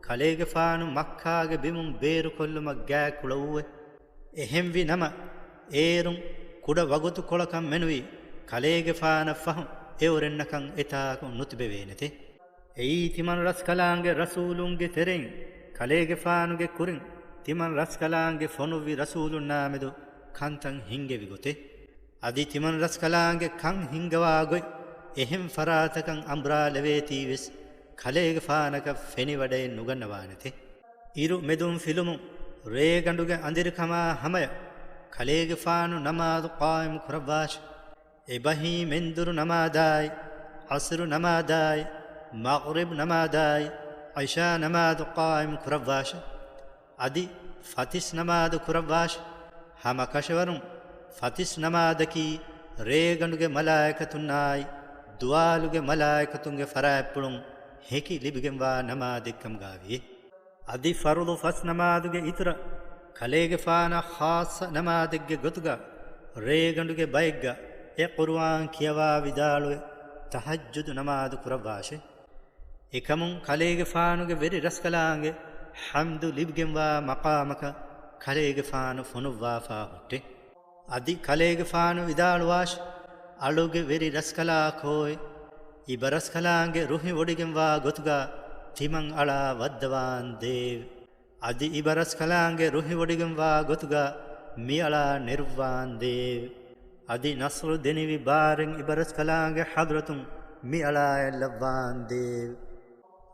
ކަލޭގެފާނު މައްކާގެ ބިމުން ބޭރުކޮށްލުމަށް ގާތް ކުޅައުއެވެ. އެހެންވި ނަމަ، އޭރުން ކުޑަ ވަގުތުކޮޅަކަށް މެނުވީ ކަލޭގެފާނަށް ފަހު އެއުރެންނަކަށް އެތާކު ނުތިބެވޭނެތެ. އެއީ ތިމަން ރަސްކަލާނގެ ރަސޫލުންގެ ތެރެއިން ކަލޭގެފާނުގެ ކުރިން ތިމަން ރަސްކަލާނގެ ފޮނުއްވި ރަސޫލުންނާމެދު ކަންތައް ހިންގެވި ގޮތެއް. އަދި ތިމަން ރަސްކަލާނގެ ކަން ހިންގަވާ ގޮތް އެހެން ފަރާތަކަށް އަނބުރާލެވޭތީވެސް ކަލޭގެފާނަކަށް ފެނިވަޑައެއް ނުގަންނަވާނެތެ. އިރު މެދުން ފިލުމުން ރޭގަނޑުގެ އަނދިރިކަމާ ހަމަޔަށް ކަލޭގެފާނު ނަމާދު ޤާއިމު ކުރައްވާށި. އެބަހީ މެންދުރު ނަމާދާއި، ޢަޞްރު ނަމާދާއި، މަޣްރިބް ނަމާދާއި، ޢިޝާ ނަމާދު ޤާއިމު ކުރައްވާށި. އަދި ފަތިސް ނަމާދު ކުރައްވާށި. ހަމަ ކަށަވަރުން ފަތިސް ނަމާދަކީ ރޭގަނޑުގެ މަލާއިކަތުންނާއި، ދުވާލުގެ މަލާއިކަތުންގެ ފަރާތްޕުޅުން ހެކި ލިބިގެންވާ ނަމާދެއްކަމުގާވިއޭ. އަދި ފަރުޟު ފަސް ނަމާދުގެ އިތުރަށް ކަލޭގެފާނަށް ޚާއްޞަ ނަމާދެއްގެ ގޮތުގަ ރޭގަނޑުގެ ބައެއްގަ އެ ޤުރުއާން ކިޔަވާ ވިދާޅުވެ ތަހައްޖުދު ނަމާދު ކުރައްވާށެ. އެކަމުން ކަލޭގެފާނުގެ ވެރި ރަސްކަލާނގެ ޙަމްދު ލިބިގެންވާ މަޤާމަކަށް ކަލޭގެފާނު ފޮނުއްވާފާ ހުއްޓެ. އަދި ކަލޭގެފާނު ވިދާޅުވާށި، އަޅުގެ ވެރި ރަސްކަލާކޯއެ، އިބަރަސްކަލާނގެ ރުހިވޮޑިގެންވާ ގޮތުގަ ތިމަން އަޅާ ވައްދަވާންދޭވެ. އަދި އިބަރަސްކަލާނގެ ރުހިވޮޑިގެންވާ ގޮތުގަ މިއަޅާ ނެރުއްވާންދޭވެ. އަދި ނަޞްރު ދެނިވި ބާރެއް އިބަރަސްކަލާނގެ ޙަޟްރަތުން މިއަޅާޔަށް ލައްވާންދޭވެ.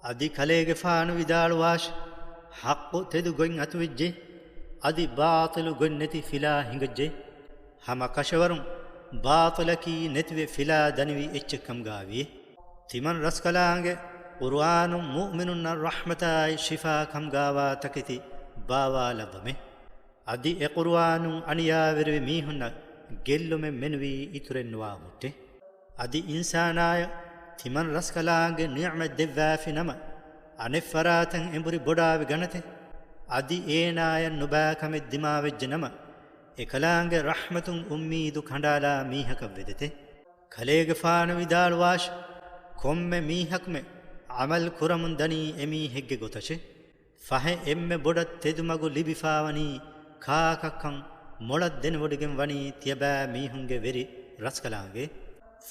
އަދި ކަލޭގެފާނު ވިދާޅުވާށި، ޙައްޤު ތެދު ގޮތް އަތުވެއްޖެ، އަދި ބާޠިލު ގޮތް ނެތި ފިލާ ހިނގައްޖެ. ހަމަ ކަށަވަރުން ބާޠިލަކީ ނެތިވެ ފިލާ ދަނިވި އެއްޗެއްކަމުގާވިއޭ. ތިމަން ރަސްކަލާނގެ ޤުރުއާނު މުއުމިނުންނަށް ރަޙްމަތާއި ޝިފާ ކަމުގާވާ ތަކެތި ބާވާލައްވަމޭ. އަދި އެ ޤުރުއާނުން އަނިޔާވެރިވި މީހުންނަށް ގެއްލުމެއް މެނުވީ އިތުރެއްނުވާ ހުއްޓެ. އަދި އިންސާނާޔަށް ތިމަން ރަސްކަލާނގެ ނިޢުމަތް ދެއްވާފި ނަމަ، އަނެއް ފަރާތަށް އެނބުރި ބޮޑާވި ގަނެތެ. އަދި އޭނާޔަށް ނުބައި ކަމެއް ދިމާވެއްޖެ ނަމަ، އެކަލާނގެ ރަޙްމަތުން އުއްމީދު ކަނޑާލާ މީހަކަށް ވެދެތެ. ކަލޭގެފާނު ވިދާޅުވާށި، ކޮންމެ މީހަކުމެ ޢަމަލު ކުރަމުން ދަނީ އެމީހެއްގެ ގޮތަށެ. ފަހެ އެންމެ ބޮޑަށް ތެދުމަގު ލިބިފާވަނީ ކާކަށްކަން މޮޅަށް ދެނެވޮޑިގެން ވަނީ ތިޔަބައިމީހުންގެ ވެރި ރަސްކަލާނގެ.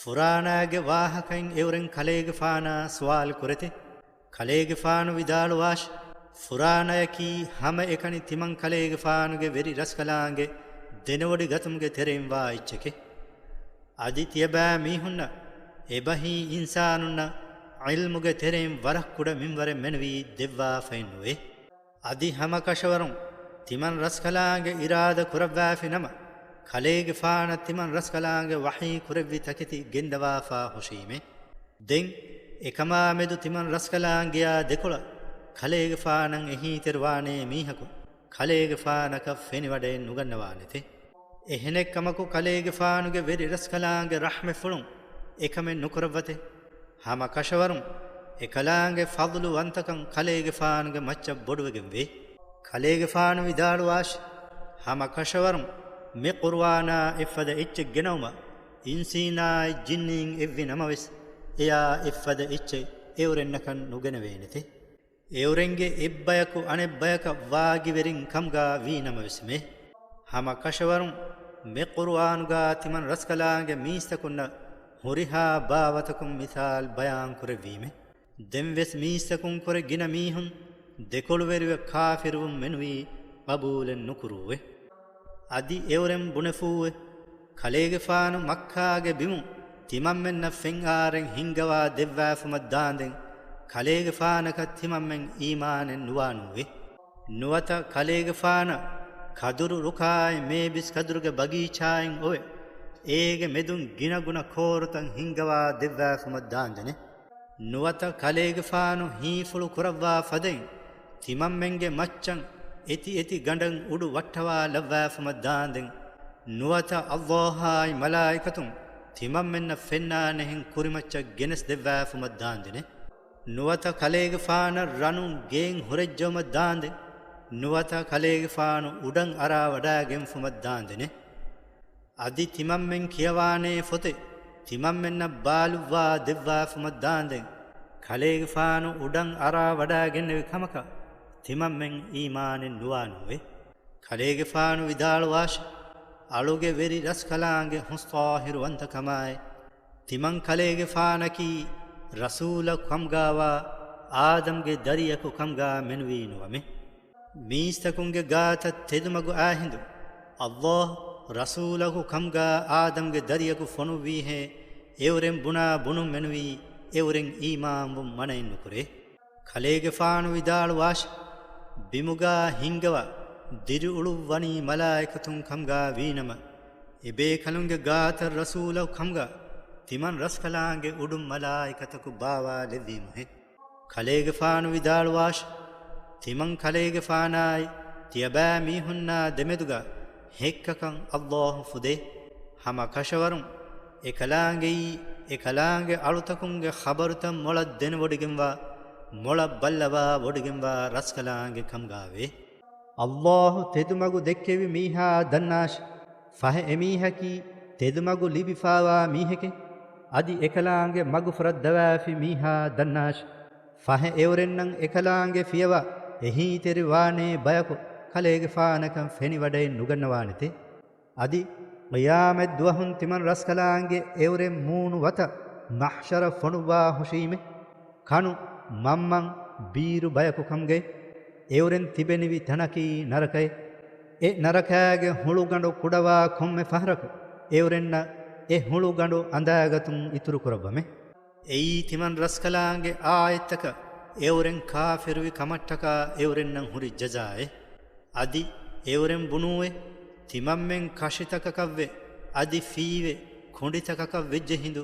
ފުރާނާގެ ވާހަކައިން އެއުރެން ކަލޭގެފާނާ ސުވާލު ކުރެތެ. ކަލޭގެފާނު ވިދާޅުވާށި، ފުރާނަޔަކީ ހަމައެކަނި ތިމަން ކަލޭގެފާނުގެ ވެރި ރަސްކަލާނގެ ދެނެވޮޑިގަތުމުގެ ތެރެއިން ވާ އެއްޗެކެ. އަދި ތިޔަބައިމީހުންނަށް އެބަހީ އިންސާނުންނަށް ޢިލްމުގެ ތެރެއިން ވަރަށް ކުޑަ މިންވަރެއް މެނުވީ ދެއްވާފައެއްނުވޭ. އަދި ހަމަކަށަވަރުން ތިމަން ރަސްކަލާނގެ އިރާދަ ކުރައްވާފި ނަމަ، ކަލޭގެފާނަށް ތިމަން ރަސްކަލާނގެ ވަޙީ ކުރެއްވި ތަކެތި ގެންދަވާފާ ހުށީމޭ. ދެން އެކަމާމެދު ތިމަން ރަސްކަލާނގެޔާ ދެކޮޅަށް ކަލޭގެފާނަށް އެހީތެރިވާނޭ މީހަކު ކަލޭގެފާނަކަށް ފެނިވަޑައެއް ނުގަންނަވާނެތެ. އެހެނެއްކަމަކު ކަލޭގެފާނުގެ ވެރި ރަސްކަލާނގެ ރަޙްމަތްފުޅުން އެކަމެއް ނުކުރައްވަތެ. ހަމަ ކަށަވަރުން އެކަލާނގެ ފަޟްލުވަންތަކަން ކަލޭގެފާނުގެ މައްޗަށް ބޮޑުވެގެންވޭ. ކަލޭގެފާނު ވިދާޅުވާށި، ހަމަ ކަށަވަރުން މި ޤުރުއާނާ އެއްފަދަ އެއްޗެއް ގެނައުމަށް އިންސީނާއި ޖިންނީން އެއްވި ނަމަވެސް، އެޔާ އެއްފަދަ އެއްޗެއް އެއުރެންނަކަށް ނުގެނެވޭނެތެ. އެއުރެންގެ އެއްބަޔަކު އަނެއްބަޔަކަށް ވާގިވެރިން ކަމުގާ ވީނަމަވެސްމެ. ހަމަ ކަށަވަރުން މި ޤުރުއާނުގާ ތިމަން ރަސްކަލާނގެ މީސްތަކުންނަށް ހުރިހާ ބާވަތަކުން މިސާލް ބަޔާން ކުރެއްވީމެ. ދެންވެސް މީސްތަކުން ކުރެ ގިނަ މީހުން ދެކޮޅުވެރިވެ ކާފިރުވުން މެނުވީ ޤަބޫލެއް ނުކުރޫވެ. އަދި އެއުރެން ބުނެފޫވެ. ކަލޭގެފާނު މައްކާގެ ބިމުން ތިމަންމެންނަށް ފެންއާރެއް ހިންގަވާ ދެއްވާފުމަށް ދާންދެން، ކަލޭގެފާނަކަށް ތިމަންމެން އީމާނެއް ނުވާނޫވެ. ނުވަތަ ކަލޭގެފާނަށް ކަދުރު ރުކާއި މޭބިސް ކަދުރުގެ ބަގީޗާއިން އޮވެ، އޭގެ މެދުން ގިނަގުނަ ކޯރުތައް ހިންގަވާ ދެއްވާފުމަށް ދާންދެނެ. ނުވަތަ ކަލޭގެފާނު ހީފުޅު ކުރައްވާ ފަދައިން، ތިމަންމެންގެ މައްޗަށް އެތި އެތި ގަނޑަށް އުޑު ވައްޓަވާ ލައްވާފުމަށް ދާންދެން، ނުވަތަ އައްލާހާއި މަލާއިކަތުން ތިމަންމެންނަށް ފެންނާނެހެން ކުރިމައްޗަށް ގެނެސް ދެއްވާފުމަށް ދާންދެނެ. ނުވަތަ ކަލޭގެފާނަށް ރަނުން ގެއިން ހުރެއްޖައުމަށް ދާންދެން، ނުވަތަ ކަލޭގެފާނު އުޑަށް އަރާ ވަޑާގެންފުމަށް ދާންދެނެ. އަދި ތިމަންމެން ކިޔަވާނޭ ފޮތެއް ތިމަންމެންނަށް ބާލުއްވާ ދެއްވާފުމަށް ދާންދެން، ކަލޭގެފާނު އުޑަށް އަރާ ވަޑާގެންނެވި ކަމަކަށް ތިމަންމެން އީމާނެއް ނުވާނޫވެ. ކަލޭގެފާނު ވިދާޅުވާށި، އަޅުގެ ވެރި ރަސްކަލާނގެ ހުސްޠާހިރުވަންތަކަމާއި، ތިމަން ކަލޭގެފާނަކީ ރަސޫލަކު ކަމުގާވާ އާދަމްގެ ދަރިޔަކު ކަމުގާ މެނުވީ ނުވަމެ. މީސްތަކުންގެ ގާތަށް ތެދުމަގު އާހިނދު، އައްލާހް ރަސޫލަކު ކަމުގާ އާދަމްގެ ދަރިޔަކު ފޮނުއްވީހޭ، އެއުރެން ބުނާ ބުނުން މެނުވީ އެއުރެން އީމާންވުން މަނައެއް ނުކުރޭ. ކަލޭގެފާނު ވިދާޅުވާށި، ބިމުގާ ހިންގަވާ، ދިރިއުޅުއްވަނީ މަލާއިކަތުން ކަމުގާ ވީނަމަ، އެބޭކަލުންގެ ގާތަށް ރަސޫލަކު ކަމުގާ ތިމަން ރަސްކަލާނގެ އުޑުން މަލާއިކަތަކު ބާވާލެއްވީމުހޭ. ކަލޭގެފާނު ވިދާޅުވާށި، ތިމަން ކަލޭގެފާނާއި ތިޔަބައިމީހުންނާ ދެމެދުގަ ހެއްކަކަށް ﷲ ފުދޭ. ހަމަ ކަށަވަރުން އެކަލާނގެއީ، އެކަލާނގެ އަޅުތަކުންގެ ޚަބަރުތައް މޮޅަށް ދެނެވޮޑިގެންވާ، މޮޅަށް ބައްލަވާ ވޮޑިގެންވާ ރަސްކަލާނގެ ކަމުގާވޭ. ﷲ ތެދުމަގު ދެއްކެވި މީހާ ދަންނާށި، ފަހެ އެމީހަކީ ތެދުމަގު ލިބިފާވާ މީހެކޭ. އަދި އެކަލާނގެ މަގުފުރައްދަވާފި މީހާ ދަންނާށި، ފަހެ އެއުރެންނަށް އެކަލާނގެ ފިޔަވާ އެހީތެރިވާނޭ ބަޔަކު ކަލޭގެފާނަކަށް ފެނިވަޑައެއް ނުގަންނަވާނެތޭ. އަދި ޤިޔާމަތް ދުވަހުން ތިމަން ރަސްކަލާނގެ އެއުރެން މޫނު ވަތަށް މަޙްޝަރަށް ފޮނުއްވާ ހުށީމެ. ކަނު، މަންމަން، ބީރު ބަޔަކު ކަމުގައި އެއުރެން ތިބެނިވި ތަނަކީ ނަރަކައެއް. އެ ނަރަކާގެ ހުޅުގަނޑު ކުޑަވާ ކޮންމެ ފަހަރަކު އެއުރެންނަށް އެ ހުޅުގަނޑު އަނދާގަތުން އިތުރު ކުރައްވަމެ. އެއީ ތިމަން ރަސްކަލާނގެ އާޔަތްތަކަށް އެއުރެން ކާފިރުވި ކަމަށްޓަކާ އެއުރެންނަށް ހުރި ޖަޒާއެއް. އަދި އެއުރެން ބުނޫއެ، ތިމަންމެން ކަށިތަކަކަށްވެ، އަދި ފީވެ، ކުނޑިތަކަކަށް ވެއްޖެ ހިނދު،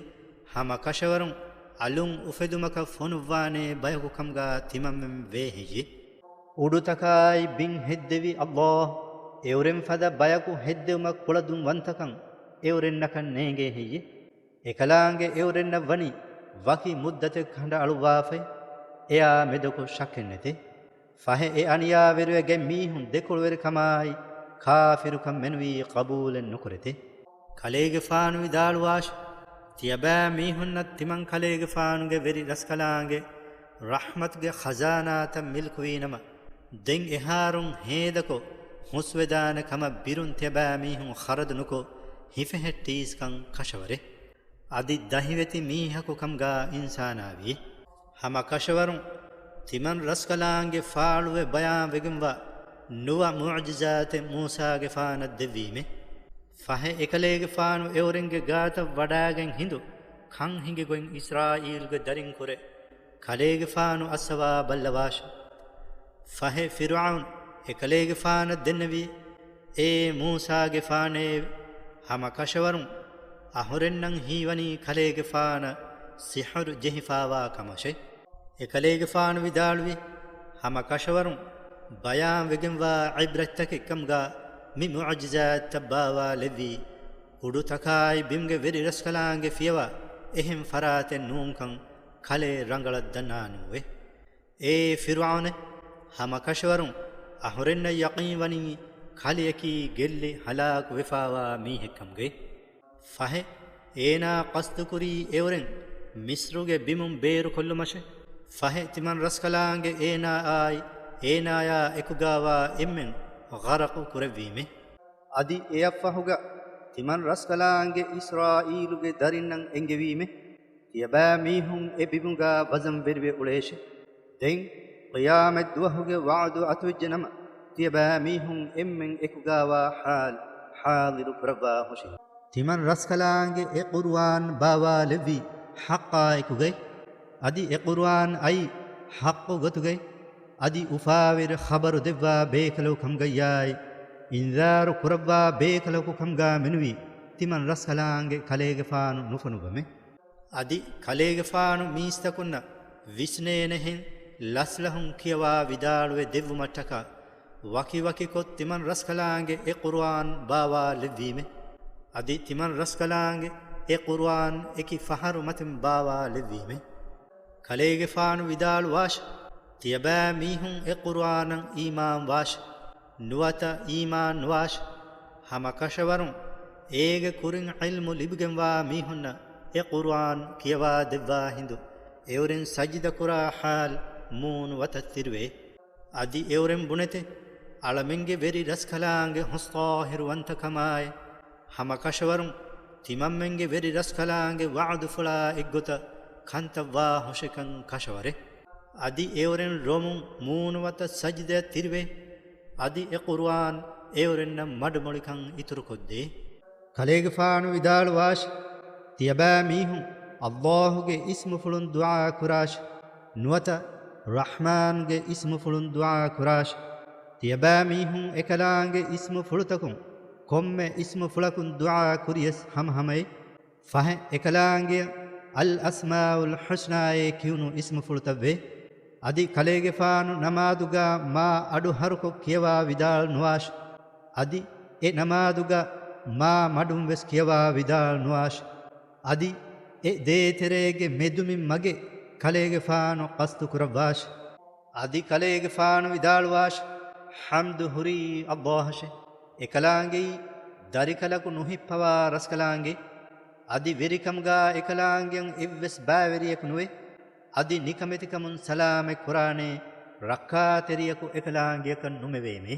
ހަމަ ކަށަވަރުން އަލުން އުފެދުމަކަށް ފޮނުއްވާނޭ ބަޔަކު ކަމުގާ ތިމަންމެން ވޭ ހެއްޔެ؟ އުޑުތަކާއި ބިން ހެއްދެވި ﷲ، އެއުރެން ފަދަ ބަޔަކު ހެއްދެވުމަށް ކުޅަދުން ވަންތަކަން އެއުރެންނަކަށް ނޭނގޭ ހެއްޔެ؟ އެކަލާނގެ އެއުރެންނަށް ވަނީ ވަކި މުއްދަތެއް ކަނޑައަޅުއްވާފައި، އެއާ މެދަކު ޝައްކެއް ނެތޭ. ފަހެ އެ އަނިޔާވެރިވެގެން މީހުން ދެކޮޅުވެރިކަމާއި ކާފިރުކަން މެނުވީ ޤަބޫލެއް ނުކުރެތޭ. ކަލޭގެފާނު ވިދާޅުވާށި، ތިޔަބައިމީހުންނަށް ތިމަން ކަލޭގެފާނުގެ ވެރި ރަސްކަލާނގެ ރަޙްމަތުގެ ޚަޒާނާތައް މިލްކުވީނަމަ، ދެން އެހާރުން ހޭދަކޮށް ހުސްވެދާނެ ކަމަށް ބިރުން ތިޔަބައިމީހުން ޚަރަދު ނުކޮށް ހިފެހެއްޓީސްކަން ކަށަވަރޭ. އަދި ދަހިވެތި މީހަކު ކަމުގާ އިންސާނާވީ. ހަމަ ކަށަވަރުން ތިމަން ރަސްކަލާނގެ ފާޅުވެ ބަޔާންވެގެންވާ ނުވަ މުޢުޖިޒާތެއް މޫސާގެފާނަށް ދެއްވީމެ. ފަހެ އެކަލޭގެފާނު އެއުރެންގެ ގާތަށް ވަޑާގެން ހިނދު ކަން ހިނގިގޮތް އިސްރާއީލުގެ ދަރިން ކުރެ ކަލޭގެފާނު އައްސަވާ ބައްލަވާށި. ފަހެ ފިރުޢައުނު އެކަލޭގެފާނަށް ދެންނެވީ، އޭ މޫސާގެފާނޭ، ހަމަ ކަށަވަރުން އަހުރެންނަށް ހީވަނީ ކަލޭގެފާނަށް ސިޙުރު ޖެހިފާވާ ކަމަށޭ. އެކަލޭގެފާނު ވިދާޅުވި، ހަމަ ކަށަވަރުން ބަޔާންވެގެންވާ ޢިބްރަތްތަކެއް ކަމުގާ މި މުޢުޖިޒާތްތައް ބާވާލެއްވީ، އުޑުތަކާއި ބިމުގެ ވެރި ރަސްކަލާނގެ ފިޔަވާ އެހެން ފަރާތެއް ނޫންކަން ކަލޭ ރަނގަޅަށް ދަންނާނޫވޭ. އޭ ފިރުޢައުނޭ، ހަމަ ކަށަވަރުން އަހުރެންނަށް ޔަޤީންވަނީ ކަލެއަކީ ގެއްލި ހަލާކުވެފާވާ މީހެއްކަމުގައި. ފަހެ އޭނާ ޤަޞްދުކުރީ އެއުރެން މިޞްރުގެ ބިމުން ބޭރުކޮށްލުމަށޭ. ފަހެ ތިމަން ރަސްކަލާނގެ އޭނާއާއި އޭނާޔާ އެކުގާވާ އެންމެން ޣަރަޤު ކުރެއްވީމޭ. އަދި އެއަށްފަހުގަ ތިމަން ރަސްކަލާނގެ އިސްރާއީލުގެ ދަރިންނަށް އެންގެވީމޭ. ތިޔަބައިމީހުން އެ ބިމުގާ ވަޒަން ވެރިވެ އުޅޭށެ. ދެން ޤިޔާމަތް ދުވަހުގެ ވަޢުދު އަތުވެއްޖެނަމަ، ތިޔަބައިމީހުން އެންމެން އެކުގާވާ ޙާލު ޙާޟިރު ކުރައްވާ ހުށި. ތިމަން ރަސްކަލާނގެ އެ ޤުރުއާން ބާވާލެއްވީ ޙައްޤާ އެކުގައި. އަދި އެ ޤުރުއާން އައީ ޙައްޤު ގޮތުގައި. އަދި އުފާވެރި ޚަބަރު ދެއްވާ ބޭކަލަކު ކަމުގައްޔާއި، އިންޒާރު ކުރައްވާ ބޭކަލަކު ކަމުގާ މެނުވީ، ތިމަން ރަސްކަލާނގެ ކަލޭގެފާނު ނުފޮނުއްވަމޭ. އަދި ކަލޭގެފާނު މީސްތަކުންނަށް ވިސްނޭނެހެން ލަސްލަހުން ކިޔަވާ ވިދާޅުވެ ދެއްވުމަށްޓަކާ، ވަކިވަކިކޮށް ތިމަން ރަސްކަލާނގެ އެ ޤުރުއާން ބާވާލެއްވީމޭ. އަދި ތިމަން ރަސްކަލާނގެ އެ ޤުރުއާން އެކި ފަހަރު މަތިން ބާވާލެއްވީމޭ. ކަލޭގެފާނު ވިދާޅުވާށި، ތިޔަބައިމީހުން އެ ޤުރުއާނަށް އީމާންވާށި، ނުވަތަ އީމާން ނުވާށި، ހަމަ ކަށަވަރުން އޭގެ ކުރިން ޢިލްމު ލިބިގެންވާ މީހުންނަށް އެ ޤުރުއާން ކިޔަވާ ދެއްވާ ހިނދު، އެއުރެން ސަޖިދަކުރާ ޙާލު މޫނު ވަތަށް ތިރިވޭ. އަދި އެއުރެން ބުނެތެ، އަޅަމެންގެ ވެރި ރަސްކަލާނގެ ހުސްޠާހިރުވަންތަކަމާއި، ހަމަ ކަށަވަރުން ތިމަންމެންގެ ވެރި ރަސްކަލާނގެ ވަޢުދުފުޅާ އެއްގޮތަށް ކަންތައްވާ ހުށިކަން ކަށަވަރޭ. އަދި އެއުރެން ރޮމުން މޫނުވަތަށް ސަޖިދަޔަށް ތިރިވޭ. އަދި އެ ޤުރުއާން އެއުރެންނަށް މަޑުމޮޅިކަން އިތުރުކޮށްދޭ. ކަލޭގެފާނު ވިދާޅުވާށި، ތިޔަބައިމީހުން ﷲ ގެ އިސްމުފުޅުން ދުޢާ ކުރާށި! ނުވަތަ ރަޙްމާން ގެ އިސްމުފުޅުން ދުޢާ ކުރާށި! ތިޔަބައިމީހުން އެކަލާނގެ އިސްމުފުޅުތަކުން ކޮންމެ އިސްމުފުޅަކުން ދުޢާ ކުރިޔަސް ހަމަހަމައޭ. ފަހެ އެކަލާނގެއަށް އަލް އަސްމާއުލް ޙުސްނާއޭ ކިޔުނު އިސްމުފުޅުތައްވޭ. އަދި ކަލޭގެފާނު ނަމާދުގަ މާ އަޑު ހަރުކޮށް ކިޔަވާ ވިދާޅު ނުވާށި. އަދި އެ ނަމާދުގަ މާ މަޑުން ވެސް ކިޔަވާ ވިދާޅު ނުވާށި. އަދި އެ ދޭތެރޭގެ މެދުމިން މަގެއް ކަލޭގެފާނު ޤަޞްދު ކުރައްވާށި. އަދި ކަލޭގެފާނު ވިދާޅުވާށި، ޙަމްދު ހުރީ ﷲ އަށެ. އެކަލާނގެއީ ދަރިކަލަކު ނުހިއްޕަވާ ރަސްކަލާނގެ. އަދި ވެރިކަމުގާ އެކަލާނގެއަށް އެއްވެސް ބައިވެރިޔަކު ނުވޭ. އަދި ނިކަމެތިކަމުން ސަލާމަތް ކުރާނޭ، ރައްކާތެރިޔަކު އެކަލާނގެއަކަށް ނުމެވޭމޭ.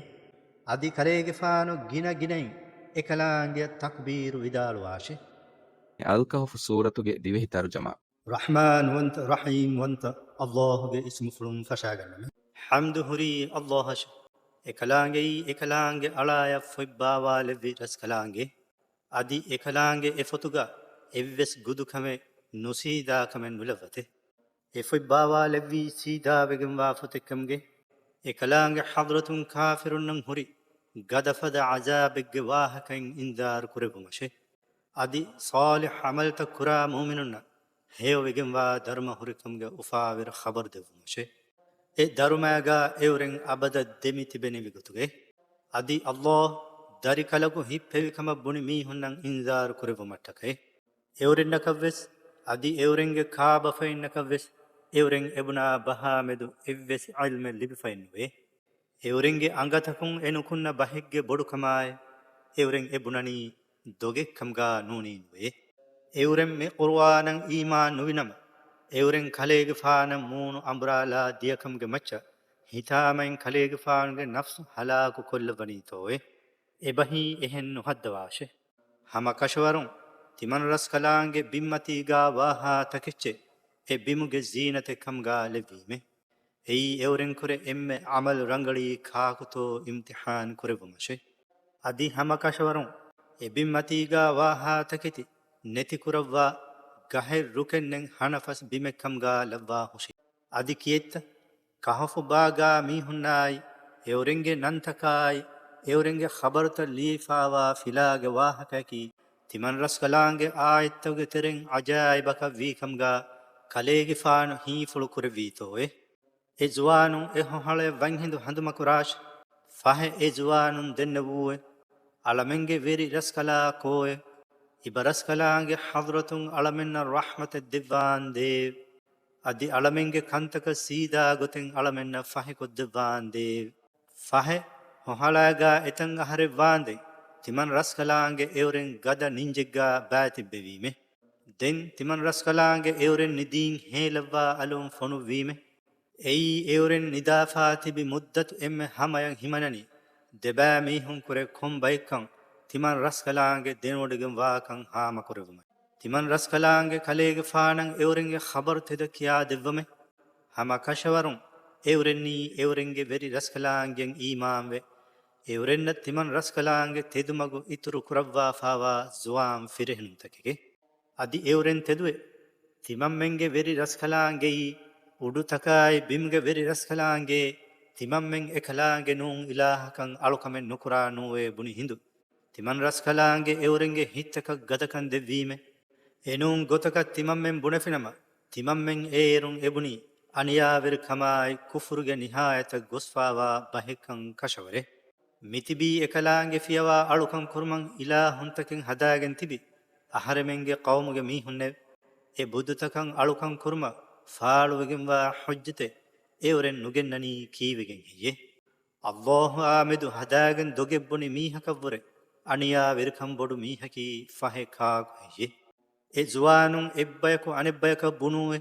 އަދި ކަލޭގެފާނު ގިނަ ގިނައިން އެކަލާނގެއަށް ތަކްބީރު ވިދާޅުވާށި. އަލްކަހުފު ސޫރަތުގެ ދިވެހި ތަރުޖަމާ. ރަޙްމާންވަންތަ ރަޙީމްވަންތަ ﷲ ގެ އިސްމުފުޅުން ފަށާގަންނަމެ. ޙަމްދު ހުރީ ﷲ އަށެ. އެކަލާނގެއީ އެކަލާނގެ އަޅާޔަށް ފޮތްބާވާލެއްވި ރަސްކަލާނގެ. އަދި އެކަލާނގެ އެފޮތުގަ އެއްވެސް ގުދުކަމެއް ނުސީދާކަމެއް ނުލައްވަތެ. އެފޮތްބާވާލެއްވީ ސީދާވެގެންވާ ފޮތެއްކަމުގެ. އެކަލާނގެ ޙަޟްރަތުން ކާފިރުންނަށް ހުރި ގަދަފަދަ ޢަޛާބެއްގެ ވާހަކައިން އިންޒާރު ކުރެއްވުމަށެ. އަދި ޞާލިޙް ޢަމަލްތައް ކުރާ މުއުމިނުންނަށް ހެޔޮވެގެންވާ ދަރުމަ ހުރިކަމުގެ އުފާވެރި ޚަބަރު ދެއްވުމަށެ. އެ ދަރުމައިގާ އެއުރެން އަބަދަށް ދެމި ތިބެނިވި ގޮތުގައި. އަދި ﷲ ދަރިކަލަކު ހިއްޕެވި ކަމަށް ބުނި މީހުންނަށް އިންޒާރު ކުރެއްވުމަށްޓަކައި. އެއުރެންނަކަށްވެސް، އަދި އެއުރެންގެ ކާބަފައިންނަކަށްވެސް، އެއުރެން އެބުނާ ބަހާމެދު އެއްވެސް ޢިލްމެއް ލިބިފައެއްނުވޭ. އެއުރެންގެ އަނގަތަކުން އެ ނުކުންނަ ބަހެއްގެ ބޮޑުކަމާއި، އެއުރެން އެ ބުނަނީ ދޮގެއްކަމުގާ ނޫނީނުވޭ. އެއުރެން މި ޤުރުއާނަށް އީމާން ނުވިނަމަ، އެއުރެން ކަލޭގެފާނަށް މޫނު އަނބުރާލާ ދިޔަކަމުގެ މައްޗަށް ހިތާމައިން ކަލޭގެފާނުގެ ނަފްސު ހަލާކު ކޮށްލައްވަނީތޯއޭ؟ އެބަހީ އެހެން ނުހައްދަވާށޭ. ހަމަ ކަށަވަރުން ތިމަން ރަސްކަލާނގެ ބިންމަތީގާ ވާހާ ތަކެއްޗެއް އެ ބިމުގެ ޒީނަތެއް ކަމުގާ ލެއްވީމެ. އެއީ އެއުރެންކުރެ އެންމެ ޢަމަލު ރަނގަޅީ ކާކުތޯ އިމްތިޙާން ކުރެއްވުމަށެ. އަދި ހަމަ ކަށަވަރުން އެ ބިންމަތީގާ ވާހާ ތަކެތި ނެތިކުރައްވާ ގަހެއް ރުކެއްނެތް ހަނަފަސް ބިމެއް ކަމުގާ ލައްވާ ހުށި. އަދި ކިއެއްތަ؟ ކަހުފު ބާގާ މީހުންނާއި، އެއުރެންގެ ނަންތަކާއި، އެއުރެންގެ ޚަބަރުތައް ލިޔެފާވާ ފިލާގެ ވާހަކައަކީ، ތިމަން ރަސްކަލާނގެ އާޔަތްތަކުގެ ތެރެއިން ޢަޖާއިބަކަށް ވީކަމުގާ ކަލޭގެފާނު ހީފުޅު ކުރެއްވީތޯއޭ؟ އެ ޒުވާނުން އެ ހޮހަޅަޔަށް ވަންހިނދު ހަނދުމަކުރާށި! ފަހެ އެ ޒުވާނުން ދެންނެވޫއޭ، އަޅަމެންގެ ވެރި ރަސްކަލާ ކޯއޭ؟ އިބަރަސްކަލާނގެ ޙަޟްރަތުން އަޅަމެންނަށް ރަޙްމަތެއް ދެއްވާނދޭވެ! އަދި އަޅަމެންގެ ކަންތަކަށް ސީދާ ގޮތެއް އަޅަމެންނަށް ފަހިކޮށްދެއްވާނދޭވެ! ފަހެ، ހޮހަޅާގާ އެތަން އަހަރެއް ވާނދެން، ތިމަން ރަސްކަލާނގެ އެއުރެން ގަދަ ނިންޖެއްގާ ބައިތިއްބެވީމެ. ދެން ތިމަން ރަސްކަލާނގެ އެއުރެން ނިދީން ހޭލައްވާ އަލުން ފޮނުއްވީމެ. އެއީ އެއުރެން ނިދާފާ ތިބި މުއްދަތު އެންމެ ހަމަޔަށް ހިމަނަނީ، ދެބައިމީހުންކުރެ ކޮން ބައެއްކަން ތިމަން ރަސްކަލާނގެ ދެނެވޮޑިގެން ވާކަން ހާމަކުރެއްވުމަށް. ތިމަން ރަސްކަލާނގެ ކަލޭގެފާނަށް އެއުރެންގެ ޚަބަރު ތެދަށް ކިޔާދެއްވަމެ. ހަމަ ކަށަވަރުން އެއުރެންނީ އެއުރެންގެ ވެރި ރަސްކަލާނގެއަށް އީމާންވެ، އެއުރެންނަށް ތިމަން ރަސްކަލާނގެ ތެދުމަގު އިތުރު ކުރައްވާފާވާ ޒުވާން ފިރިހެނުންތަކެކޭ. އަދި އެއުރެން ތެދުވެ، ތިމަންމެންގެ ވެރި ރަސްކަލާނގެއީ އުޑުތަކާއި ބިމުގެ ވެރި ރަސްކަލާނގެ، ތިމަންމެން އެކަލާނގެ ނޫން އިލާހަކަށް އަޅުކަމެއް ނުކުރާ ނޫވޭ ބުނި ހިނދު، ތިމަން ރަސްކަލާނގެ އެއުރެންގެ ހިތްތަކަށް ގަދަކަން ދެއްވީމެ. އެނޫން ގޮތަކަށް ތިމަންމެން ބުނެފިނަމަ، ތިމަންމެން އޭރުން އެބުނީ އަނިޔާވެރިކަމާއި ކުފުރުގެ ނިހާޔަތަށް ގޮސްފާވާ ބަހެއްކަން ކަށަވަރެއް. މިތިބީ އެކަލާނގެ ފިޔަވާ އަޅުކަން ކުރުމަށް އިލާހުންތަކެއް ހަދާގެން ތިބި އަހަރެމެންގެ ޤައުމުގެ މީހުންނެވެ. އެ ބުދުތަކަށް އަޅުކަން ކުރުމަށް ފާޅުވެގެންވާ ޙުއްޖަތެއް އެއުރެން ނުގެންނަނީ ކީއްވެގެން ހެއްޔޭ؟ ﷲ އާމެދު ހަދާގެން ދޮގެއް ބުނި މީހަކަށްވުރެ އަނިޔާވެރިކަން ބޮޑު މީހަކީ ފަހެ ކާކު ހެއްޔޭ؟ އެ ޒުވާނުން އެއްބަޔަކު އަނެއްބަޔަކަށް ބުނޫއެ،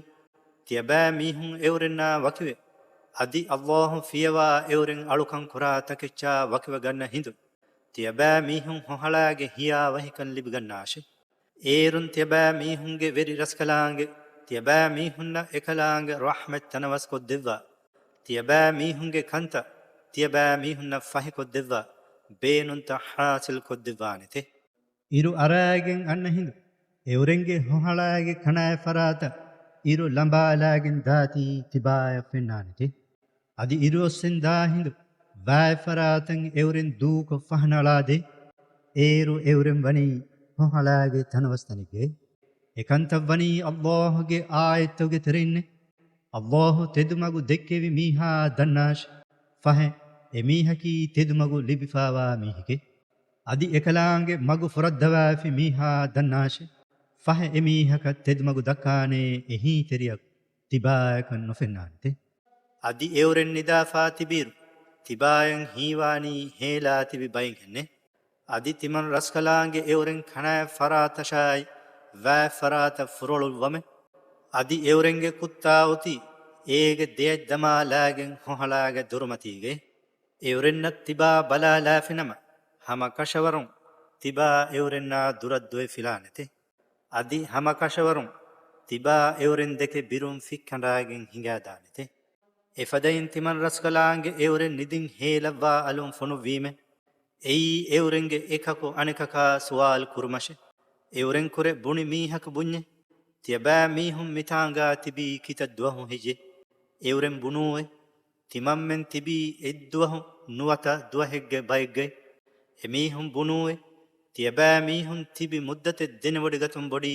ތިޔަބައިމީހުން އެއުރެންނާ ވަކިވެ، އަދި ﷲ ފިޔަވާ އެއުރެން އަޅުކަން ކުރާ ތަކެއްޗާ ވަކިވެ ގަންނަ ހިނދު، ތިޔަބައިމީހުން ހޮހަޅާގެ ހިޔާވަހިކަން ލިބިގަންނާށެ. އޭރުން ތިޔަބައިމީހުންގެ ވެރި ރަސްކަލާނގެ، ތިޔަބައިމީހުންނަށް އެކަލާނގެ ރަޙްމަތް ތަނަވަސްކޮށްދެއްވާ، ތިޔަބައިމީހުންގެ ކަންތައް ތިޔަބައިމީހުންނަށް ފަހިކޮށްދެއްވާ، ބޭނުންތައް ޙާޞިލް ކޮށްދެއްވާނެތެ. އިރު އަރާގެން އަންނަ ހިނދު، އެއުރެންގެ ހޮހަޅާގެ ކަނާތް ފަރާތަށް އިރު ލަނބާލާގެން ދާތީ ތިބާޔަށް ފެންނާނެތެ. އަދި އިރުއޮއްސެން ދާ ހިނދު ވާތް ފަރާތަށް އެއުރެން ދޫކޮށް ފަހަނަޅާދޭ. އޭރު އެއުރެން ވަނީ ހޮހަޅާގެ ތަނަވަސްތަނެއްގައި. އެކަންތައް ވަނީ އައްލާހުގެ އާޔަތްތަކުގެ ތެރެއިންނޭ. އައްލާހު ތެދުމަގު ދެއްކެވި މީހާ ދަންނާށެ. ފަހެ، އެމީހަކީ ތެދުމަގު ލިބިފާވާ މީހެކޭ. އަދި އެކަލާނގެ މަގު ފުރައްދަވާފި މީހާ ދަންނާށެ. ފަހެ، އެމީހަކަށް ތެދުމަގު ދައްކާނޭ އެހީތެރިޔަކު ތިބާޔަކަށް ނުފެންނާނެތެ. އަދި އެއުރެން ނިދާފާ ތިބިއިރު، ތިބާޔަށް ހީވާނީ ހޭލާ ތިބި ބައެއްހެންނޭ. އަދި ތިމަން ރަސްކަލާނގެ އެއުރެން ކަނާތް ފަރާތަށާއި ވާތް ފަރާތަށް ފުރޮޅުއްވަމެ. އަދި އެއުރެންގެ ކުއްތާ އޮތީ އޭގެ ދެއަތް ދަމާލާގެން ހޮހަޅާގެ ދޮރުމަތީގައި. އެއުރެންނަށް ތިބާ ބަލާލާފިނަމަ، ހަމަ ކަށަވަރުން ތިބާ އެއުރެންނާ ދުރަށް ދުވެ ފިލާނެތެ. އަދި ހަމަ ކަށަވަރުން ތިބާ އެއުރެން ދެކެ ބިރުން ފިއްކަނޑާގެން ހިނގާދާނެތެ. އެފަދައިން ތިމަން ރަސްކަލާނގެ އެއުރެން ނިދިން ހޭލައްވާ އަލުން ފޮނުއްވީމެ. އެއީ އެއުރެންގެ އެކަކު އަނެކަކާ ސުވާލު ކުރުމަށެ. އެއުރެން ކުރެ ބުނި މީހަކު ބުންޏެ، ތިޔަބައި މީހުން މިތާނގާ ތިބީ ކިތައް ދުވަހު ހެއްޔެ؟ އެއުރެން ބުނޫއެ، ތިމަންމެން ތިބީ އެއްދުވަހު ނުވަތަ ދުވަހެއްގެ ބައެއްގައި. އެމީހުން ބުނޫއެ، ތިޔަބައި މީހުން ތިބި މުއްދަތެއް ދެނެވޮޑިގަތުން ބޮޑީ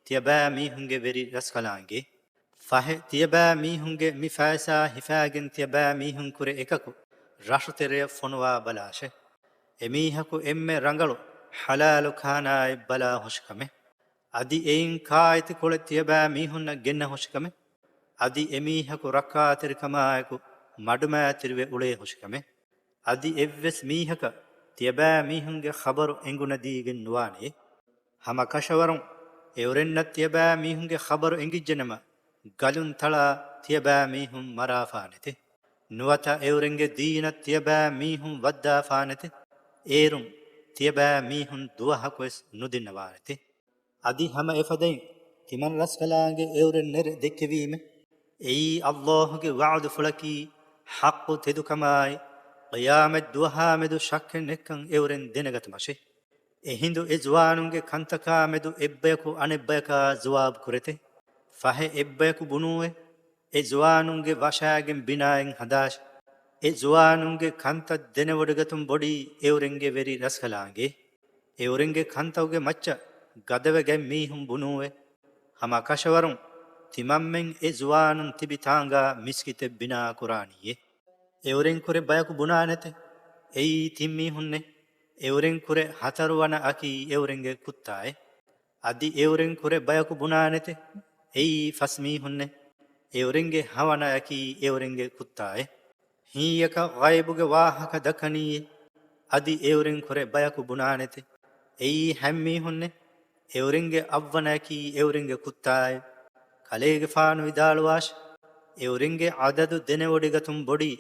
ތިޔަބައި މީހުންގެ ވެރި ރަސްކަލާނގެ. ފަހެ، ތިޔަބައި މީހުންގެ މި ފައިސާ ހިފާގެން ތިޔަބައި މީހުން ކުރެ އެކަކު ރަށުތެރެއަށް ފޮނުވާ ބަލާށެ. އެމީހަކު އެންމެ ރަނގަޅު ޙަލާލު ކާނާއެއް ބަލާ ހުށިކަމެ. އަދި އެއިން ކާއެތި ކޮޅެއް ތިޔަބައި މީހުންނަށް ގެންނަ ހުށިކަމެ. އަދި އެމީހަކު ރައްކާތެރިކަމާއެކު މަޑުމައިތިރިވެ އުޅޭ ހުށިކަމެ. އަދި އެއްވެސް މީހަކަށް ތިޔަބައި މީހުންގެ ޚަބަރު އެނގުނަދީގެން ނުވާނެ. ހަމަ ކަށަވަރުން އެއުރެންނަށް ތިޔަބައި މީހުންގެ ޚަބަރު އެނގިއްޖެނަމަ، ގަލުން ތަޅާ ތިޔަބައި މީހުން މަރާފާނެތެ. ނުވަތަ އެއުރެންގެ ދީނަށް ތިޔަބައި މީހުން ވައްދާފާނެތެ. އޭރުން ތިޔަބައި މީހުން ދުވަހަކުވެސް ނުދިންނަވާނެތެ. އަދި ހަމަ އެފަދައިން ތިމަން ރަސްކަލާނގެ އެއުރެން ނެރެ ދެއްކެވީމެ. އެއީ އައްލާހުގެ ވަޢުދުފުޅަކީ ޙައްޤު ތެދުކަމާއި، ޤިޔާމަތް ދުވަހާ މެދު ޝައްކެއް ނެތްކަން އެއުރެން ދެނެގަތުމަށެ. އެހިނދު އެ ޒުވާނުންގެ ކަންތަކާ މެދު އެއްބަޔަކު އަނެއްބަޔަކާ ޖަވާބު ކުރެތެ. ފަހެ އެއްބަޔަކު ބުނޫއެ، އެ ޒުވާނުންގެ ވަށާގެން ބިނާއެއް ހަދާށި. އެ ޒުވާނުންގެ ކަންތައް ދެނެވޮޑިގަތުން ބޮޑީ އެއުރެންގެ ވެރި ރަސްކަލާނގެ. އެއުރެންގެ ކަންތައްގެ މައްޗަށް ގަދަވެގަތް މީހުން ބުނޫއެ، ހަމަ ކަށަވަރުން ތިމަންމެން އެ ޒުވާނުން ތިބި ތާނގާ މިސްކިތެއް ބިނާ ކުރާނީއޭ. އެއުރެން ކުރެ ބަޔަކު ބުނާނެތެ، އެއީ ތިން މީހުންނޭ. އެއުރެން ކުރެ ހަތަރުވަނަ އަކީ އެއުރެންގެ ކުއްތާއޭ. އަދި އެއުރެން ކުރެ ބަޔަކު ބުނާނެތެ، އެއީ ފަސް މީހުންނޭ. އެއުރެންގެ ހަވަނަ އަކީ އެއުރެންގެ ކުއްތާއޭ. ހިނގިޔަކަށް ޣައިބުގެ ވާހަކަ ދައްކަނީއޭ. އަދި އެއުރެން ކުރެ ބަޔަކު ބުނާނެތެ، އެއީ ހަތް މީހުންނޭ. އެއުރެންގެ އަށްވަނައަކީ އެއުރެންގެ ކުއްތާއޭ. ކަލޭގެފާނު ވިދާޅުވާށި، އެއުރެންގެ އަދަދު ދެނެވޮޑިގަތުން ބޮޑީ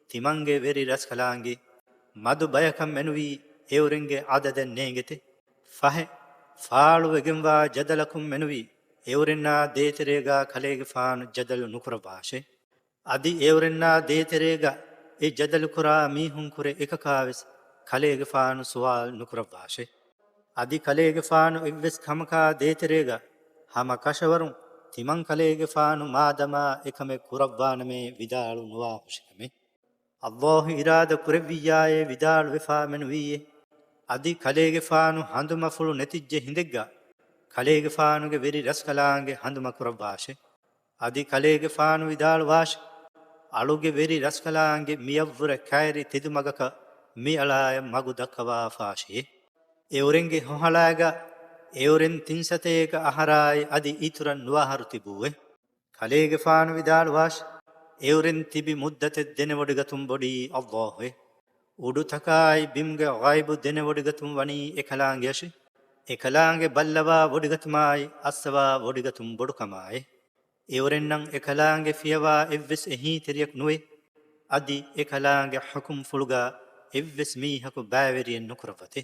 ތިމަންގެ ވެރި ރަސްކަލާނގެ. މަދު ބަޔަކަށް މެނުވީ އެއުރެންގެ އަދަދެއް ނޭނގެތެ. ފަހެ، ފާޅުވެގެންވާ ޖަދަލަކުން މެނުވީ އެއުރެންނާ ދޭތެރޭގާ ކަލޭގެފާނު ޖަދަލު ނުކުރައްވާށޭ. އަދި އެއުރެންނާ ދޭތެރޭގަ އެ ޖަދަލުކުރާ މީހުން ކުރެ އެކަކާވެސް ކަލޭގެފާނު ސުވާލު ނުކުރައްވާށޭ. އަދި ކަލޭގެފާނު އެއްވެސް ކަމަކާ ދޭތެރޭގަ ހަމަ ކަށަވަރުން ތިމަން ކަލޭގެފާނު މާދަމާ އެކަމެއް ކުރައްވާނަމޭ ވިދާޅު ނުވާ ހުށިކަމެއް. އައްލާހު އިރާދަ ކުރެއްވިއްޔާއޭ ވިދާޅުވެފާ މެނުވީއޭ. އަދި ކަލޭގެފާނު ހަނދުމަފުޅު ނެތިއްޖެ ހިނދެއްގަ ކަލޭގެފާނުގެ ވެރި ރަސްކަލާނގެ ހަނދުމަ ކުރައްވާށޭ. އަދި ކަލޭގެފާނު ވިދާޅުވާށި، އަޅުގެ ވެރި ރަސްކަލާނގެ މިޔަށްވުރެ ކައިރި ތެދުމަގަކަށް މިއަޅާޔަށް މަގު ދައްކަވާފާށިއޭ. އެއުރެންގެ ހޮހަޅާގަ އެއުރެން ތިން ސަތޭކަ އަހަރާއި އަދި އިތުރަށް ނުވަ އަހަރު ތިބޫއެ. ކަލޭގެފާނު ވިދާޅުވާށި، އެއުރެން ތިބި މުއްދަތެއް ދެނެވޮޑިގަތުން ބޮޑީ އައްލާހުއޭ. އުޑުތަކާއި ބިމުގެ ޣައިބު ދެނެވޮޑިގަތުން ވަނީ އެކަލާނގެއަށޭ. އެކަލާނގެ ބައްލަވާ ވޮޑިގަތުމާއި އައްސަވާ ވޮޑިގަތުން ބޮޑުކަމާއޭ. އެއުރެންނަށް އެކަލާނގެ ފިޔަވާ އެއްވެސް އެހީތެރިޔަކު ނުވޭ. އަދި އެކަލާނގެ ޙުކުމްފުޅުގަ އެއްވެސް މީހަކު ބައިވެރިއެއް ނުކުރައްވަތޭ.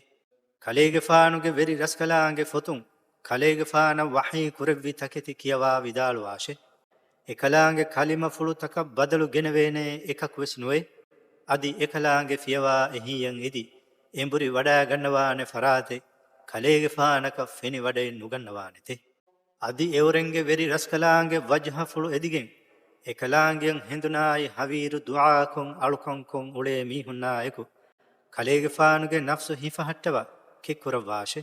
ކަލޭގެފާނުގެ ވެރި ރަސްކަލާނގެ ފޮތުން ކަލޭގެފާނަށް ވަޙީ ކުރެއްވި ތަކެތި ކިޔަވާ ވިދާޅުވާށޭ. އެކަލާނގެ ކަލިމަފުޅުތަކަށް ބަދަލު ގެނެވޭނޭ އެކަކުވެސް ނުވޭ. އަދި އެކަލާނގެ ފިޔަވާ އެހީއަށް އެދި އެނބުރި ވަޑައިގަންނަވާނެ ފަރާތެއް ކަލޭގެފާނަކަށް ފެނިވަޑައެއް ނުގަންނަވާނެތެ. އަދި އެއުރެންގެ ވެރި ރަސްކަލާނގެ ވަޖްހަފުޅު އެދިގެން، އެކަލާނގެއަށް ހެނދުނާއި ހަވީރު ދުޢާކޮށް އަޅުކަންކޮށް އުޅޭ މީހުންނާއެކު، ކަލޭގެފާނުގެ ނަފްސު ހިފަހައްޓަވާ ކެތްކުރައްވާށޭ.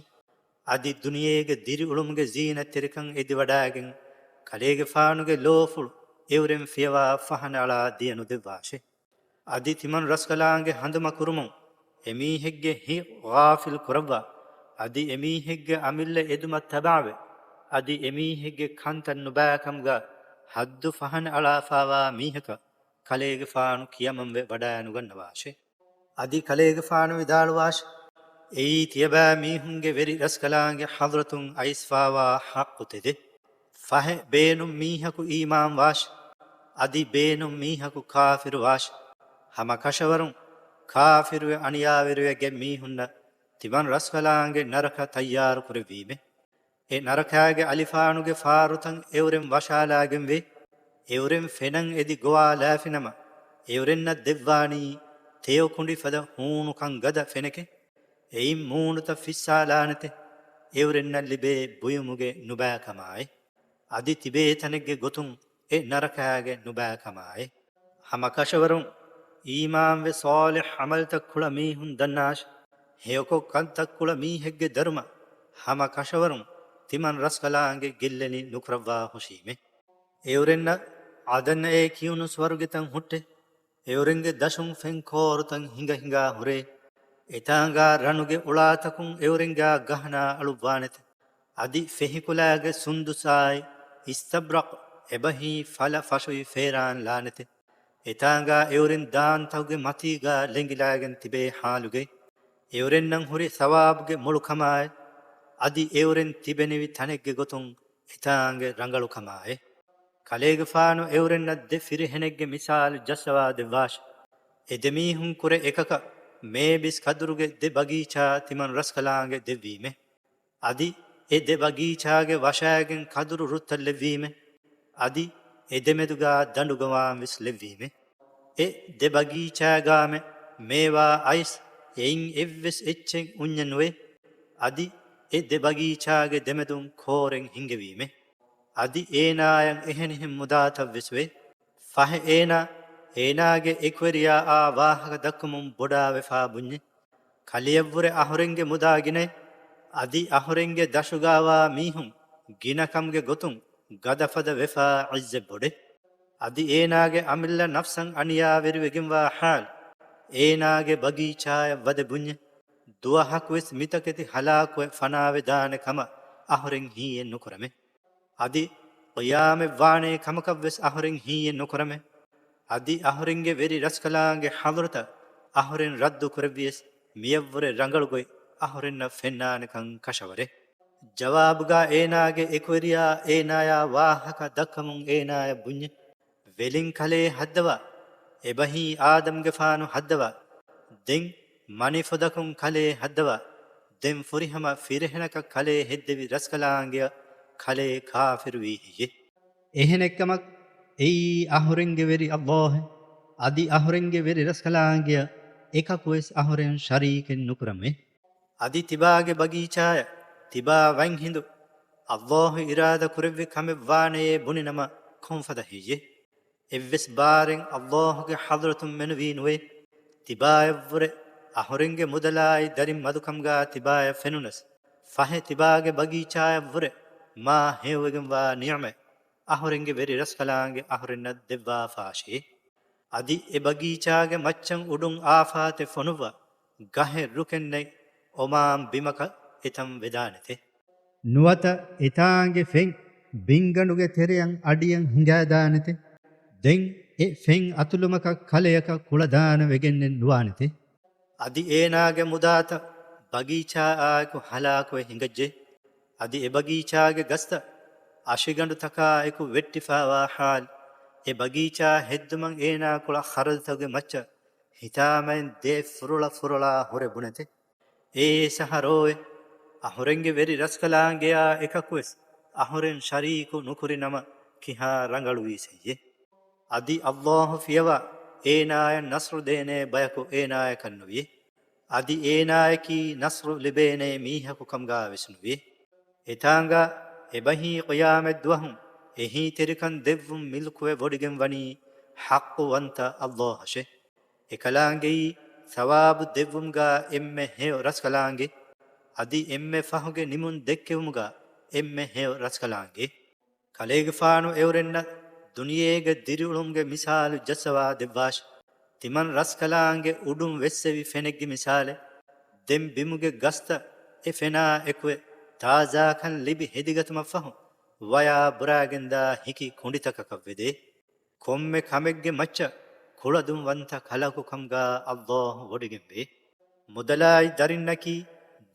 އަދި ދުނިޔޭގެ ދިރިއުޅުމުގެ ޒީނަތްތެރިކަން އެދިވަޑާގެން، ކަލޭގެފާނުގެ ލޯފުޅު އެއުރެން ފިޔަވާ ފަހަނައަޅާ ދިޔަ ނުދެއްވާށޭ. އަދި ތިމަން ރަސްކަލާނގެ ހަނދުމަ ކުރުމުން އެމީހެއްގެ ހިތް ޣާފިލް ކުރައްވާ، އަދި އެމީހެއްގެ އަމިއްލަ އެދުމަށް ތަބާވެ، އަދި އެމީހެއްގެ ކަންތައް ނުބައިކަމުގަ ހައްދު ފަހަނައަޅާފާވާ މީހަކަށް ކަލޭގެފާނު ކިޔަމަންވެ ވަޑާނުގަންނަވާށޭ. އަދި ކަލޭގެފާނު ވިދާޅުވާށި، އެއީ ތިޔަބައިމީހުންގެ ވެރި ރަސްކަލާނގެ ޙަޟްރަތުން އައިސްފާވާ ޙައްޤު ތެދެއް. ފަހެ ބޭނުން މީހަކު އީމާންވާށި، އަދި ބޭނުން މީހަކު ކާފިރުވާށި. ހަމަ ކަށަވަރުން ކާފިރުވެ އަނިޔާވެރިވެގެން މީހުންނަށް ތިމަން ރަސްކަލާނގެ ނަރަކަ ތައްޔާރު ކުރެއްވީމެ. އެ ނަރަކާގެ އަލިފާނުގެ ފާރުތައް އެއުރެން ވަށާލާގެންވޭ. އެއުރެން ފެނަށް އެދި ގޮވާލާފިނަމަ، އެއުރެންނަށް ދެއްވާނީ ތެޔޮ ކުނޑި ފަދަ ހޫނުކަން ގަދަ ފެނެކެ. އެއިން މޫނުތައް ފިއްސާލާނެތެ. އެއުރެންނަށް ލިބޭ ބުއިމުގެ ނުބައިކަމާއި. އަދި ތިބޭ ތަނެއްގެ ގޮތުން އެ ނަރަކާގެ ނުބައިކަމާއި. ހަމަ ކަށަވަރުން އީމާންވެ ޞާލިޙް ޢަމަލުތައް ކުޅަ މީހުން ދަންނާށި، ހެޔޮކޮށް ކަންތައް ކުޅަ މީހެއްގެ ދަރުމަ ހަމަ ކަށަވަރުން ތިމަން ރަސްކަލާނގެ ގެއްލެނި ނުކުރައްވާ ހުށީމެ. އެއުރެންނަށް ޢަދަންއޭ ކިޔުނު ސުވަރުގެތައް ހުއްޓެ. އެއުރެންގެ ދަށުން ފެން ކޯރުތައް ހިނގަ ހިނގާ ހުރޭ. އެތާނގާ ރަނުގެ އުޅާތަކުން އެއުރެންގާ ގަހަނާ އަޅުއްވާނެތެ. އަދި ފެހިކުލާގެ ސުންދުސާއި އިސްތަބްރަޤް އެބަހީ ފަލަ ފަށުއި ފޭރާން ލާނެތެ. އެތާނގާ އެއުރެން ދާންތަކުގެ މަތީގާ ލެނގިލާގެން ތިބޭ ޙާލުގައި، އެއުރެންނަށް ހުރި ޘަވާބުގެ މޮޅުކަމާއި، އަދި އެއުރެން ތިބެނިވި ތަނެއްގެ ގޮތުން އެތާނގެ ރަނގަޅުކަމާއި. ކަލޭގެފާނު އެއުރެންނަށް ދެ ފިރިހެނެއްގެ މިސާލު ޖައްސަވާ ދެއްވާށި. އެ ދެމީހުން ކުރެ އެކަކަށް މޭބިސް ކަދުރުގެ ދެ ބަގީޗާ ތިމަން ރަސްކަލާނގެ ދެއްވީމެ. އަދި އެ ދެ ބަގީޗާގެ ވަށާގެން ކަދުރު ރުއްތައް ލެއްވީމެ. އަދި އެ ދެމެދުގާ ދަނޑުގަވާން ވެސް ލެއްވީމެ. އެ ދެ ބަގީޗާގާމެ މޭވާ އައިސް އެއިން އެއްވެސް އެއްޗެއް އުންޏެއް ނުވޭ. އަދި އެ ދެ ބަގީޗާގެ ދެމެދުން ކޯރެއް ހިންގެވީމެ. އަދި އޭނާޔަށް އެހެނިހެން މުދާތައް ވެސް ވޭ. ފަހެ އޭނާ، އޭނާގެ އެކުވެރިޔާއާ ވާހަކަ ދައްކަމުން ބޮޑާވެފާ ބުންޏެ. ކަލެޔަށްވުރެ އަހުރެންގެ މުދާ ގިނައޭ. އަދި އަހުރެންގެ ދަށުގާވާ މީހުން ގިނަކަމުގެ ގޮތުން ގަދަފަދަ ވެފާ އިއްޒަތް ބޮޑޭ. އަދި އޭނާގެ އަމިއްލަ ނަފްސަށް އަނިޔާވެރިވެގެންވާ ޙާލު، އޭނާގެ ބަގީޗާޔަށް ވަދެ ބުންޏެ. ދުވަހަކުވެސް މިތަކެތި ހަލާކުވެ ފަނާވެދާނެ ކަމަށް އަހުރެން ހީއެއް ނުކުރަމޭ. އަދި ޤިޔާމަތް ވާނޭ ކަމަކަށް ވެސް އަހުރެން ހީއެއް ނުކުރަމޭ. އަދި އަހުރެންގެ ވެރި ރަސްކަލާނގެ ޙަޟްރަތަށް އަހުރެން ރައްދު ކުރެއްވިޔަސް، މިޔަށްވުރެ ރަނގަޅު ގޮތް އަހުރެންނަށް ފެންނާނެކަން ކަށަވަރޭ. ޖަވާބުގާ އޭނާގެ އެކުވެރިޔާ އޭނާޔާ ވާހަކަ ދައްކަމުން އޭނާޔަށް ބުންޏެ. ވެލިން ކަލޭ ހައްދަވާ، އެބަހީ އާދަމްގެފާނު ހައްދަވާ. ދެން މަނިފުދަކުން ކަލޭ ހައްދަވާ. ދެން ފުރިހަމަ ފިރިހެނަކަށް ކަލޭ ހެއްދެވި ރަސްކަލާނގެއަށް ކަލޭ ކާފިރުވީ ހެއްޔެ؟ އެހެނެއްކަމަކު، އެއީ އަހުރެންގެ ވެރި ﷲ އޭ. އަދި އަހުރެންގެ ވެރި ރަސްކަލާނގެއަށް އެކަކުވެސް އަހުރެން ޝަރީކެއް ނުކުރަމޭ. އަދި ތިބާގެ ބަގީޗާޔަށް ތިބާ ވަންހިނދު ﷲ އިރާދަ ކުރެއްވި ކަމެއް ވާނެޔޭ ބުނިނަމަ ކޮންފަދަ ހެއްޔެ؟ އެއްވެސް ބާރެއް ﷲ ގެ ޙަޟްރަތުން މެނުވީ ނުވޭ. ތިބާޔަށްވުރެ އަހުރެންގެ މުދަލާއި ދަރިން މަދުކަމުގާ ތިބާޔަށް ފެނުނަސް، ފަހެ ތިބާގެ ބަގީޗާޔަށްވުރެ މާ ހެޔޮވެގެންވާ ނިޢުމަތް އަހުރެންގެ ވެރި ރަސްކަލާނގެ އަހުރެންނަށް ދެއްވާފާށޭ. އަދި އެ ބަގީޗާގެ މައްޗަށް އުޑުން އާފާތެއް ފޮނުއްވާ، ގަހެއް ރުކެއް ނެތް އޮމާން ބިމަކަށް އެތަން ވެދާނެތެ. ނުވަތަ އެތާނގެ ފެން ބިންގަނޑުގެ ތެރެއަށް އަޑިއަށް ހިނގާދާނެތެ. ދެން އެ ފެން އަތުލުމަކަށް ކަލެޔަކަށް ކުޅަދާނަ ވެގެންނެއް ނުވާނެތެ. އަދި އޭނާގެ މުދާތައް ބަގީޗާއާއެކު ހަލާކުވެ ހިނގައްޖެ. އަދި އެ ބަގީޗާގެ ގަސްތައް އަށިގަނޑުތަކާއެކު ވެއްޓިފާވާ ޙާލު، އެ ބަގީޗާ ހެއްދުމަށް އޭނާ ކުޅަ ޚަރަދުތަކުގެ މައްޗަށް ހިތާމައިން ދޭ ފުރޮޅަ ފުރޮޅާ ހުރެ ބުނެތެ. އޭ ސަހަރޯއެ! އަހުރެންގެ ވެރި ރަސްކަލާނގެއާ އެކަކުވެސް އަހުރެން ޝަރީކު ނުކުރި ނަމަ ކިހާ ރަނގަޅުވީސެއްޔެ؟ އަދި ﷲ ފިޔަވާ އޭނާޔަށް ނަޞްރު ދޭނޭ ބަޔަކު އޭނާޔަކަށް ނުވިޔެ. އަދި އޭނާޔަކީ ނަޞްރު ލިބޭނޭ މީހަކު ކަމުގާ ވެސް ނުވޭ. އެތާނގާ އެބަހީ ޤިޔާމަތް ދުވަހު އެހީތެރިކަން ދެއްވުން މިލްކުވެ ވޮޑިގެން ވަނީ ޙައްޤުވަންތަ ﷲ އަށެ. އެކަލާނގެއީ ޘަވާބު ދެއްވުމުގާ އެންމެ ހެޔޮ ރަސްކަލާނގެ، އަދި އެންމެ ފަހުގެ ނިމުން ދެއްކެވުމުގާ އެންމެ ހެޔޮ ރަސްކަލާނގެ. ކަލޭގެފާނު އެއުރެންނަށް ދުނިޔޭގެ ދިރިއުޅުމުގެ މިސާލު ޖައްސަވާ ދެއްވާށި. ތިމަން ރަސްކަލާނގެ އުޑުން ވެއްސެވި ފެނެއްގެ މިސާލެއް. ދެން ބިމުގެ ގަސްތައް އެ ފެނާ އެކުވެ ތާޒާކަން ލިބި ހެދިގަތުމަށްފަހު، ވަޔާ ބުރާގެންދާ ހިކި ކުނޑިތަކަކަށް ވެދޭ. ކޮންމެ ކަމެއްގެ މައްޗަށް ކުޅަދުންވަންތަ ކަލަކު ކަމުގާ ﷲ ވޮޑިގެންވޭ. މުދަލާއި ދަރިންނަކީ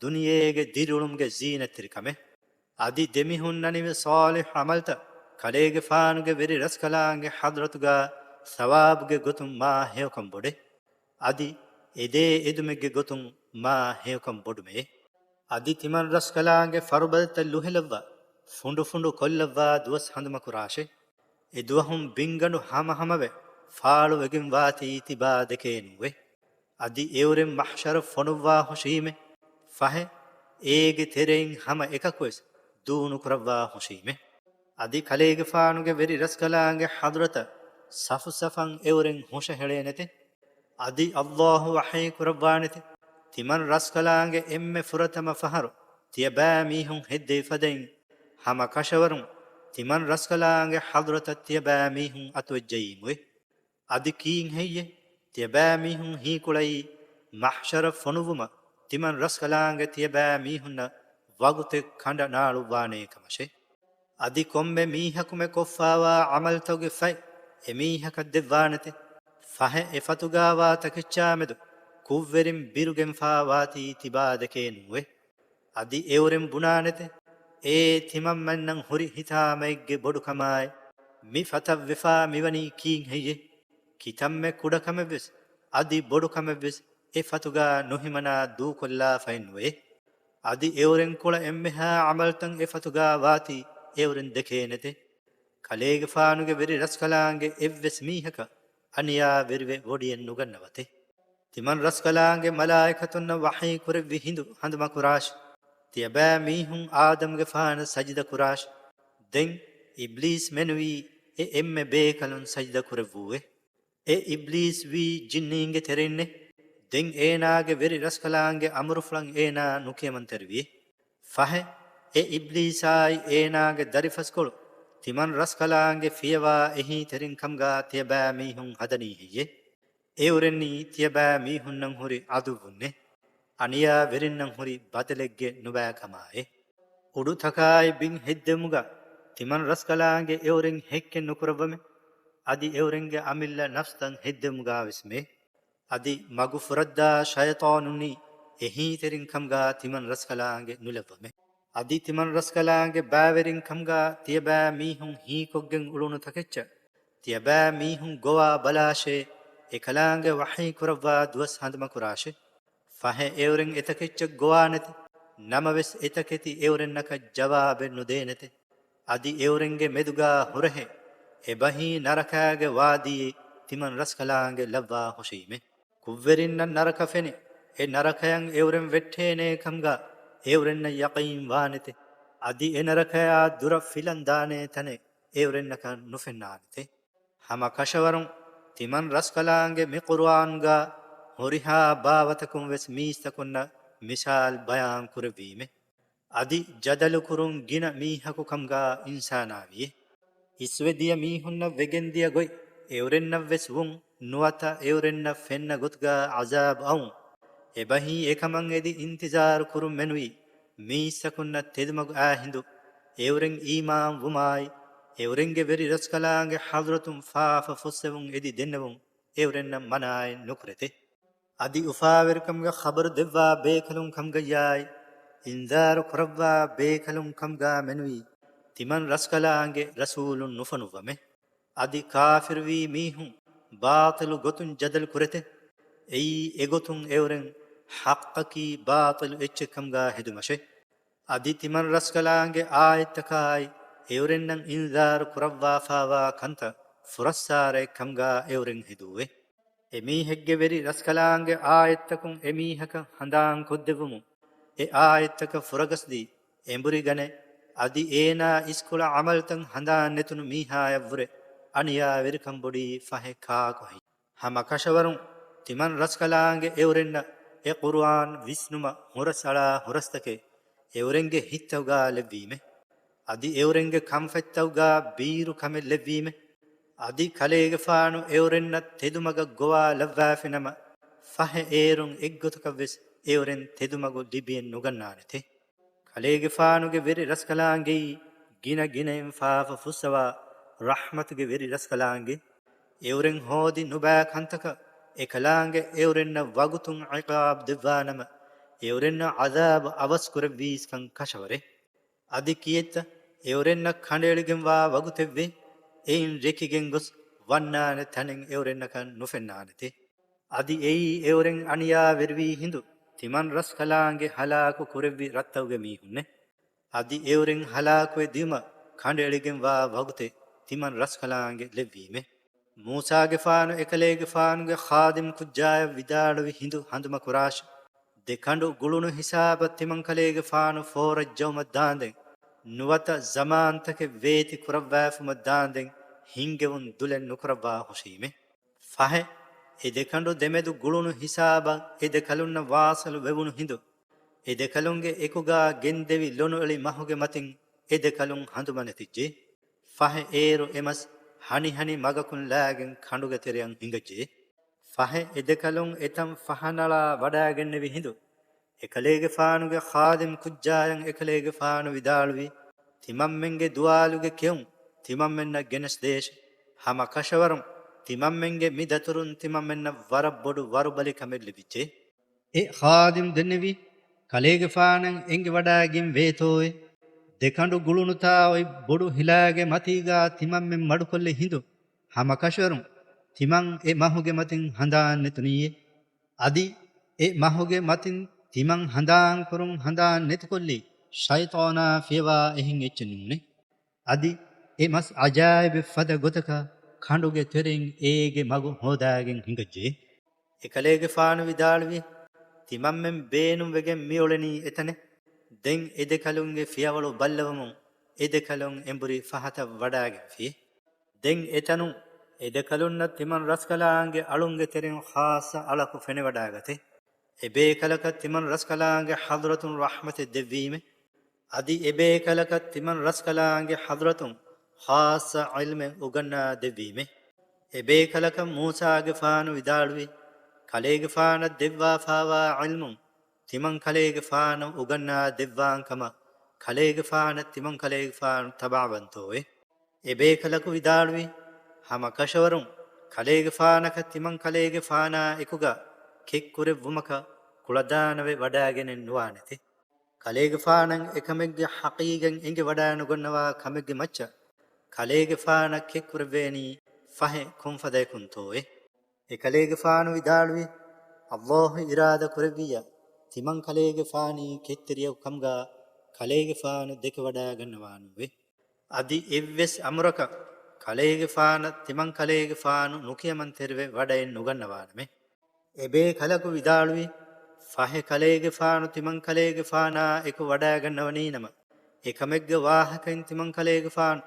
ދުނިޔޭގެ ދިރިއުޅުމުގެ ޒީނަތްތެރި ކަމެއް. އަދި ދެމިހުންނަނިވި ޞާލިޙު ޢަމަލްތައް ކަލޭގެފާނުގެ ވެރި ރަސްކަލާނގެ ޙަޟްރަތުގާ ޘަވާބުގެ ގޮތުން މާ ހެޔޮކަން ބޮޑެ. އަދި އެދޭ އެދުމެއްގެ ގޮތުން މާ ހެޔޮކަން ބޮޑުމޭ. އަދި ތިމަން ރަސްކަލާނގެ ފަރުބަދަތައް ލުހެލައްވާ، ފުނޑުފުނޑު ކޮށްލައްވާ ދުވަސް ހަނދުމަކުރާށޭ. އެ ދުވަހުން ބިންގަނޑު ހަމަހަމަވެ، ފާޅުވެގެން ވާތީ ތިބާ ދެކޭ ނުވޭ. އަދި އެއުރެން މަޙްޝަރަށް ފޮނުއްވާ ހުށީމެ، ފަހެ، އޭގެ ތެރެއިން ހަމަ އެކަކުވެސް ދޫނުކުރައްވާ ހުށީމެ. އަދި ކަލޭގެފާނުގެ ވެރި ރަސްކަލާނގެ ޙަޟްރަތަށް ސަފުސަފަން އެއުރެން ހުށަހެޅޭނެތެ. އަދި ﷲ ވަޙީ ކުރައްވާނެތެ، ތިމަން ރަސްކަލާނގެ އެންމެ ފުރަތަމަ ފަހަރު ތިޔަބައިމީހުން ހެއްދެވި ފަދައިން، ހަމަ ކަށަވަރުން ތިމަން ރަސްކަލާނގެ ޙަޟްރަތަށް ތިޔަބައިމީހުން އަތުވެއްޖައީމުވެ. އަދި ކީއްހެއްޔެ؟ ތިޔަބައިމީހުން ހީކުޅައީ މަޙްޝަރަށް ފޮނުއްވުމަށް ތިމަން ރަސްކަލާނގެ ތިޔަބައިމީހުންނަށް ވަގުތެއް ކަނޑަ ނާޅުއްވާނޭ ކަމަށޭ. އަދި ކޮންމެ މީހަކުމެ ކޮށްފާވާ ޢަމަލްތަކުގެ ފަތް އެމީހަކަށް ދެއްވާނެތެ. ފަހެ އެފަތުގާވާ ތަކެއްޗާމެދު ކުށްވެރިން ބިރުގެންފާވާތީ ތިބާ ދެކޭ ނުވޭ. އަދި އެއުރެން ބުނާނެތެ، އޭ ތިމަންމެންނަށް ހުރި ހިތާމައެއްގެ ބޮޑުކަމާއި، މި ފަތަށްވެފާ މިވަނީ ކީއްހެއްޔެ؟ ކިތަންމެ ކުޑަކަމެއްވެސް އަދި ބޮޑުކަމެއްވެސް އެ ފަތުގާ ނުހިމަނާ ދޫކޮށްލާފައެއް ނުވޭ. އަދި އެއުރެން ކުޅަ އެންމެހާ ޢަމަލްތައް އެ ފަތުގާ ވާތީ އެއުރެން ދެކޭނެތެ. ކަލޭގެފާނުގެ ވެރި ރަސްކަލާނގެ އެއްވެސް މީހަކަށް އަނިޔާވެރިވެ ވޮޑިއެއް ނުގަންނަވަތެ. ތިމަން ރަސްކަލާނގެ މަލާއިކަތުންނަށް ވަޙީ ކުރެއްވި ހިނދު ހަނދުމަކުރާށި. ތިޔަބައިމީހުން އާދަމްގެފާނަށް ސަޖިދަ ކުރާށި. ދެން އިބްލީސް މެނުވީ އެ އެންމެ ބޭކަލުން ސަޖިދަ ކުރެއްވޫއެ. އެ އިބްލީސް ވީ ޖިންނީންގެ ތެރެއިންނެ. ދެން އޭނާގެ ވެރި ރަސްކަލާނގެ އަމުރުފުޅަށް އޭނާ ނުކިޔަމަންތެރިވިއެ. ފަހެ، އެ އިބްލީސާއި އޭނާގެ ދަރިފަސްކޮޅު ތިމަން ރަސްކަލާނގެ ފިޔަވާ އެހީތެރިން ކަމުގާ ތިޔަބައިމީހުން ހަދަނީ ހެއްޔެ؟ އެއުރެންނީ ތިޔަބައިމީހުންނަށް ހުރި ޢަދުއްވުންނެ. އަނިޔާވެރިންނަށް ހުރި ބަދަލެއްގެ ނުބައިކަމާއެ. އުޑުތަކާއި ބިން ހެއްދެވުމުގަ ތިމަން ރަސްކަލާނގެ އެއުރެން ހެއްކެއް ނުކުރައްވަމެ. އަދި އެއުރެންގެ އަމިއްލަ ނަފްސްތައް ހެއްދެވުމުގާވެސް މެ. އަދި މަގު ފުރައްދާ ޝައިޠާނުންނީ އެހީތެރިން ކަމުގާ ތިމަން ރަސްކަލާނގެ ނުލައްވަމެ. އަދި ތިމަން ރަސްކަލާނގެ ބައިވެރިން ކަމުގާ ތިޔަބައިމީހުން ހީކޮށްގެން އުޅުނު ތަކެއްޗަށް ތިޔަބައިމީހުން ގޮވާ ބަލާށޭ، އެކަލާނގެ ވަޙީ ކުރައްވާ ދުވަސް ހަނދުމަކުރާށޭ. ފަހެ އެއުރެން އެތަކެއްޗަށް ގޮވާނެތެ. ނަމަވެސް އެތަކެތި އެއުރެންނަކަށް ޖަވާބެއް ނުދޭނެތެ. އަދި އެއުރެންގެ މެދުގާ ހުރަހެއް އެބަހީ ނަރަކާގެ ވާދީއެއް ތިމަން ރަސްކަލާނގެ ލައްވާ ހުށީމެ. ކުށްވެރިންނަށް ނަރަކަ ފެނި، އެ ނަރަކަޔަށް އެއުރެން ވެއްޓޭނޭ ކަމުގާ އެއުރެންނަށް ޔަޤީން ވާނެތެ. އަދި އެ ނަރަކަޔާ ދުރަށް ފިލަން ދާނޭ ތަނެއް އެއުރެންނަކަށް ނުފެންނާނެތެ. ހަމަ ކަށަވަރުން ތިމަން ރަސްކަލާނގެ މި ޤުރުއާނުގާ ހުރިހާ ބާވަތަކުން ވެސް މީސްތަކުންނަށް މިސާލް ބަޔާން ކުރެއްވީމެ. އަދި ޖަދަލު ކުރުން ގިނަ މީހަކު ކަމުގާ އިންސާނާވިއެ. އިސްވެ ދިޔަ މީހުންނަށް ވެގެން ދިޔަ ގޮތް އެއުރެންނަށް ވެސް ވުން، ނުވަތަ އެއުރެންނަށް ފެންނަ ގޮތުގާ ޢަޒާބް އައުން. އެބަހީ އެކަމަށް އެދި އިންތިޒާރު ކުރުން މެނުވީ މީސްތަކުންނަށް ތެދުމަގު އާ ހިނދު އެއުރެން އީމާން ވުމާއި، އެއުރެންގެ ވެރި ރަސްކަލާނގެ ޙަޟްރަތުން ފާފަ ފުއްސެވުން އެދި ދެންނެވުން އެއުރެންނަށް މަނާއެއް ނުކުރެތެ. އަދި އުފާވެރިކަމުގެ ޚަބަރު ދެއްވާ ބޭކަލުން ކަމުގައްޔާއި، އިންޒާރު ކުރައްވާ ބޭކަލުން ކަމުގާ މެނުވީ، ތިމަން ރަސްކަލާނގެ ރަސޫލުން ނުފޮނުއްވަމެ. އަދި ކާފިރުވީ މީހުން ބާޠިލު ގޮތުން ޖަދަލު ކުރެތެ. އެއީ އެގޮތުން އެއުރެން ޙައްޤަކީ ބާޠިލު އެއްޗެއް ކަމުގާ ހެދުމަށެ. އަދި ތިމަން ރަސްކަލާނގެ އާޔަތްތަކާއި، އެއުރެންނަށް އިންޒާރު ކުރައްވާފާވާ ކަންތައް ފުރައްސާރައެއް ކަމުގާ އެއުރެން ހެދުއެ. އެމީހެއްގެ ވެރި ރަސްކަލާނގެ އާޔަތްތަކުން އެމީހަކަށް ހަނދާން ކޮށްދެއްވުމުން، އެ އާޔަތްތަކަށް ފުރަގަސްދީ، އެނބުރިގަނެ، އަދި އޭނާ އިސްކޮޅަށް ޢަމަލުތައް ހަނދާން ނެތުނު މީހާޔަށްވުރެ އަނިޔާވެރިކަން ބޮޑީ ފަހެ ކާކު ހެއްޔޭ؟ ހަމަ ކަށަވަރުން ތިމަން ރަސްކަލާނގެ އެއުރެންނަށް އެ ޤުރުއާން ވިސްނުމަށް ހުރަސްއަޅާ ހުރަސްތަކެއް އެއުރެންގެ ހިތްތަކުގާ ލެއްވީމެ. އަދި އެއުރެންގެ ކަންފަތްތަކުގާ ބީރު ކަމެއް ލެއްވީމެ. އަދި ކަލޭގެފާނު އެއުރެންނަށް ތެދުމަގަށް ގޮވާ ލައްވާފިނަމަ، ފަހެ އޭރުން އެއްގޮތަކަށްވެސް އެއުރެން ތެދުމަގު ލިބިއެއް ނުގަންނާނެތެ. ކަލޭގެފާނުގެ ވެރި ރަސްކަލާނގެއީ ގިނަ ގިނައިން ފާފަ ފުއްސަވާ ރަޙްމަތުގެ ވެރި ރަސްކަލާނގެ. އެއުރެން ހޯދި ނުބައި ކަންތަކަށް އެކަލާނގެ އެއުރެންނަށް ވަގުތުން ޢިޤާބް ދެއްވާނަމަ، އެއުރެންނަށް ޢަޛާބު އަވަސް ކުރެއްވީސްކަން ކަށަވަރެއް. އަދި ކިއެއްތަ އެއުރެންނަށް ކަނޑައެޅިގެންވާ ވަގުތެއްވޭ، އެއިން ރެކިގެން ގޮސް ވަންނާނެ ތަނެއް އެއުރެންނަކަށް ނުފެންނާނެތެ. އަދި އެއީ އެއުރެން އަނިޔާވެރިވީ ހިނދު ތިމަން ރަސްކަލާނގެ ހަލާކު ކުރެއްވި ރަށްތަކުގެ މީހުންނެ. އަދި އެއުރެން ހަލާކުވެ ދިޔުމަށް ކަނޑައެޅިގެންވާ ވަގުތެއް ތިމަން ރަސްކަލާނގެ ލެއްވީމެ. މޫސާގެފާނު އެކަލޭގެފާނުގެ ޚާދިމް ކުއްޖާޔަށް ވިދާޅުވި ހިނދު ހަނދުމަކުރާށި! ދެ ކަނޑު ގުޅުނު ހިސާބަށް ތިމަންކަލޭގެފާނު ފޯރައްޖައުމަށް ދާނދެން، ނުވަތަ ޒަމާންތަކެއް ވޭތި ކުރައްވާފުމަށް ދާނދެން ހިންގެވުން ދުލެއް ނުކުރައްވާ ހުށީމެ. ފަހެ، އެ ދެ ކަނޑު ދެމެދު ގުޅުނު ހިސާބަށް އެ ދެ ކަލުންނަށް ވާސަލު ވެވުނު ހިނދު، އެ ދެ ކަލުންގެ އެކުގާ ގެންދެވި ލޮނުއެޅި މަހުގެ މަތިން އެ ދެ ކަލުން ހަނދުމަ ނެތިއްޖެ. ފަހެ އޭރު އެ މަސް ހަނިހަނި މަގަކުން ލާގެން ކަނޑުގެ ތެރެއަށް ހިނގައްޖެ. ފަހެ އެ ދެ ކަލުން އެތަން ފަހަނަޅާ ވަޑާގެންނެވި ހިނދު، އެކަލޭގެފާނުގެ ޚާދިމް ކުއްޖާޔަށް އެކަލޭގެފާނު ވިދާޅުވީ، ތިމަންމެންގެ ދުވާލުގެ ކެއުން ތިމަންމެންނަށް ގެނެސްދޭށި. ހަމަ ކަށަވަރުން ތިމަންމެންގެ މި ދަތުރުން ތިމަންމެންނަށް ވަރަށް ބޮޑު ވަރުބަލި ކަމެއް ލިބިއްޖެ. އެ ޚާދިމް ދެންނެވީ، ކަލޭގެފާނަށް އެނގިވަޑާގެން ވޭތޯއޭ. ދެ ކަނޑު ގުޅުނުތާ އޮތް ބޮޑު ހިލާގެ މަތީގާ ތިމަންމެން މަޑުކޮށްލި ހިނދު، ހަމަ ކަށަވަރުން ތިމަން އެ މަހުގެ މަތިން ހަނދާން ނެތުނީއޭ. އަދި އެ މަހުގެ މަތިން ތިމަން ހަނދާންކުރުން ހަނދާން ނެތިކޮށްލީ ޝައިޠާނާ ފިޔަވާ އެހެން އެއްޗެއް ނޫނޭ. އަދި އެ މަސް އަޖާއިބެއް ފަދަ ގޮތަކަށް ކަނޑުގެ ތެރެއިން އޭގެ މަގު ހޯދާގެން ހިނގައްޖެ. އެކަލޭގެފާނު ވިދާޅުވީ، ތިމަންމެން ބޭނުންވެގެން މިއުޅެނީ އެތަނެއް. ދެން އެ ދެ ކަލުންގެ ފިޔަވަޅު ބައްލަވަމުން އެ ދެ ކަލުން އެނބުރި ފަހަތަށް ވަޑާގެންފި. ދެން އެތަނުން އެ ދެ ކަލުންނަށް ތިމަން ރަސްކަލާނގެ އަޅުންގެ ތެރެއިން ޚާއްޞަ އަޅަކު ފެނިވަޑާގަތެ. އެބޭކަލަކަށް ތިމަން ރަސްކަލާނގެ ޙަޟްރަތުން ރަޙްމަތެއް ދެއްވީމެ. އަދި އެބޭކަލަކަށް ތިމަން ރަސްކަލާނގެ ޙަޟްރަތުން ޚާއްޞަ ޢިލްމެއް އުގަންނާ ދެއްވީމެ. އެބޭކަލަކަށް މޫސާގެފާނު ވިދާޅުވި، ކަލޭގެފާނަށް ދެއްވާފާވާ ޢިލްމުން ތިމަން ކަލޭގެފާނަށް އުގަންނާ ދެއްވާން ކަމަށް ކަލޭގެފާނަށް ތިމަން ކަލޭގެފާނު ތަބަޢަވަންތޯއެ؟ އެބޭކަލަކު ވިދާޅުވީ، ހަމަ ކަށަވަރުން ކަލޭގެފާނަކަށް ތިމަން ކަލޭގެފާނާ އެކުގަ ކެތްކުރެއްވުމަކަށް ކުޅަދާނަވެ ވަޑާގެނެއް ނުވާނެތެ. ކަލޭގެފާނަށް އެކަމެއްގެ ޙަޤީގަތް އެނގިވަޑާނުގަންނަވާ ކަމެއްގެ މައްޗަށް ކަލޭގެފާނަށް ކެތްކުރެއްވޭނީ ފަހެ ކޮންފަދައަކުންތޯއެ؟ އެކަލޭގެފާނު ވިދާޅުވީ، ﷲ އިރާދަ ކުރެއްވިއްޔާ، ތިމަން ކަލޭގެފާނީ ކެތްތެރިޔަކު ކަމުގަ ކަލޭގެފާނު ދެކެވަޑާގަންނަވާނުވެ. އަދި އެއްވެސް އަމުރަކަށް ކަލޭގެފާނަށް ތިމަން ކަލޭގެފާނު ނުކިޔަމަންތެރިވެ ވަޑައެއް ނުގަންނަވާނަމޭ. އެބޭކަލަކު ވިދާޅުވީ، ފަހެ ކަލޭގެފާނު ތިމަން ކަލޭގެފާނާ އެކު ވަޑާގަންނަވަނީނަމަ، އެކަމެއްގެ ވާހަކައިން ތިމަން ކަލޭގެފާނު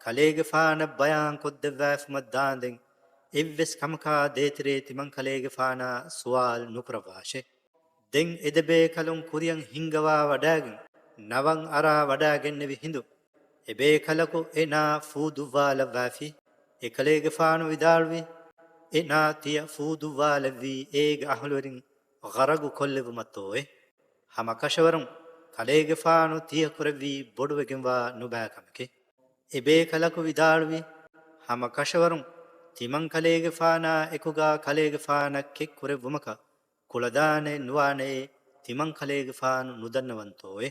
ކަލޭގެފާނަށް ބަޔާން ކޮށްދެއްވާފުމަށް ދާންދެން، އެއްވެސް ކަމަކާ ދޭތެރޭ ތިމަން ކަލޭގެފާނާ ސުވާލު ނުކުރައްވާށޭ. ދެން އެ ދެބޭކަލުން ކުރިއަށް ހިންގަވާ ވަޑާގެން ނަވަން އަރާ ވަޑާގެންނެވި ހިނދު، އެބޭކަލަކު އެ ނާ ފޫ ދުއްވާލައްވާފި. އެކަލޭގެފާނު ވިދާޅުވީ، އެ ނާ ތިޔަ ފޫ ދުއްވާލެއްވީ އޭގެ އަހުލުވެރިން ޣަރަގު ކޮށްލެއްވުމަށްތޯއޭ؟ ހަމަ ކަށަވަރުން ކަލޭގެފާނު ތިޔަ ކުރެއްވީ ބޮޑުވެގެންވާ ނުބައި ކަމެކޭ. އެބޭކަލަކު ވިދާޅުވީ، ހަމަ ކަށަވަރުން ތިމަން ކަލޭގެފާނާ އެކުގާ ކަލޭގެފާނަށް ކެތް ކުރެއްވުމަކަށް ކުޅަދާނެއް ނުވާނެއޭ، ތިމަން ކަލޭގެފާނު ނުދަންނަވަންތޯއޭ؟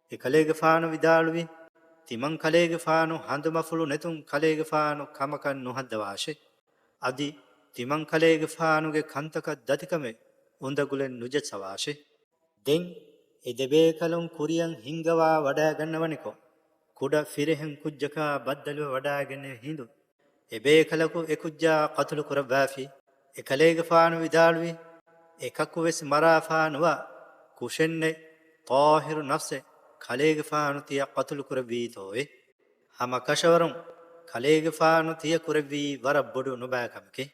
އެކަލޭގެފާނު ވިދާޅުވީ، ތިމަން ކަލޭގެފާނު ހަނދުމަފުޅު ނެތުން ކަލޭގެފާނު ކަމަކަށް ނުހައްދަވާށޭ. އަދި ތިމަން ކަލޭގެފާނުގެ ކަންތަކަށް ދަތިކަމެއް އުނދަގުލެއް ނުޖައްސަވާށޭ. ދެން އެ ދެބޭކަލުން ކުރިއަށް ހިންގަވާ ވަޑާގަންނަވަނިކޮށް، ކުޑަ ފިރިހެން ކުއްޖަކާ ބައްދަލުވެ ވަޑާގެންނެވި ހިނދު، އެބޭކަލަކު އެކުއްޖާ ޤަތުލު ކުރައްވާފި. އެކަލޭގެފާނު ވިދާޅުވީ، އެކަކުވެސް މަރާފާނުވާ ކުށެއްނެތް ޠާހިރު ނަފްސެއް ކަލޭގެފާނު ތިޔަ ޤަތުލު ކުރެއްވީތޯއޭ؟ ހަމަ ކަށަވަރުން ކަލޭގެފާނު ތިޔަ ކުރެއްވީ ވަރަށް ބޮޑު ނުބައިކަމެކޭ.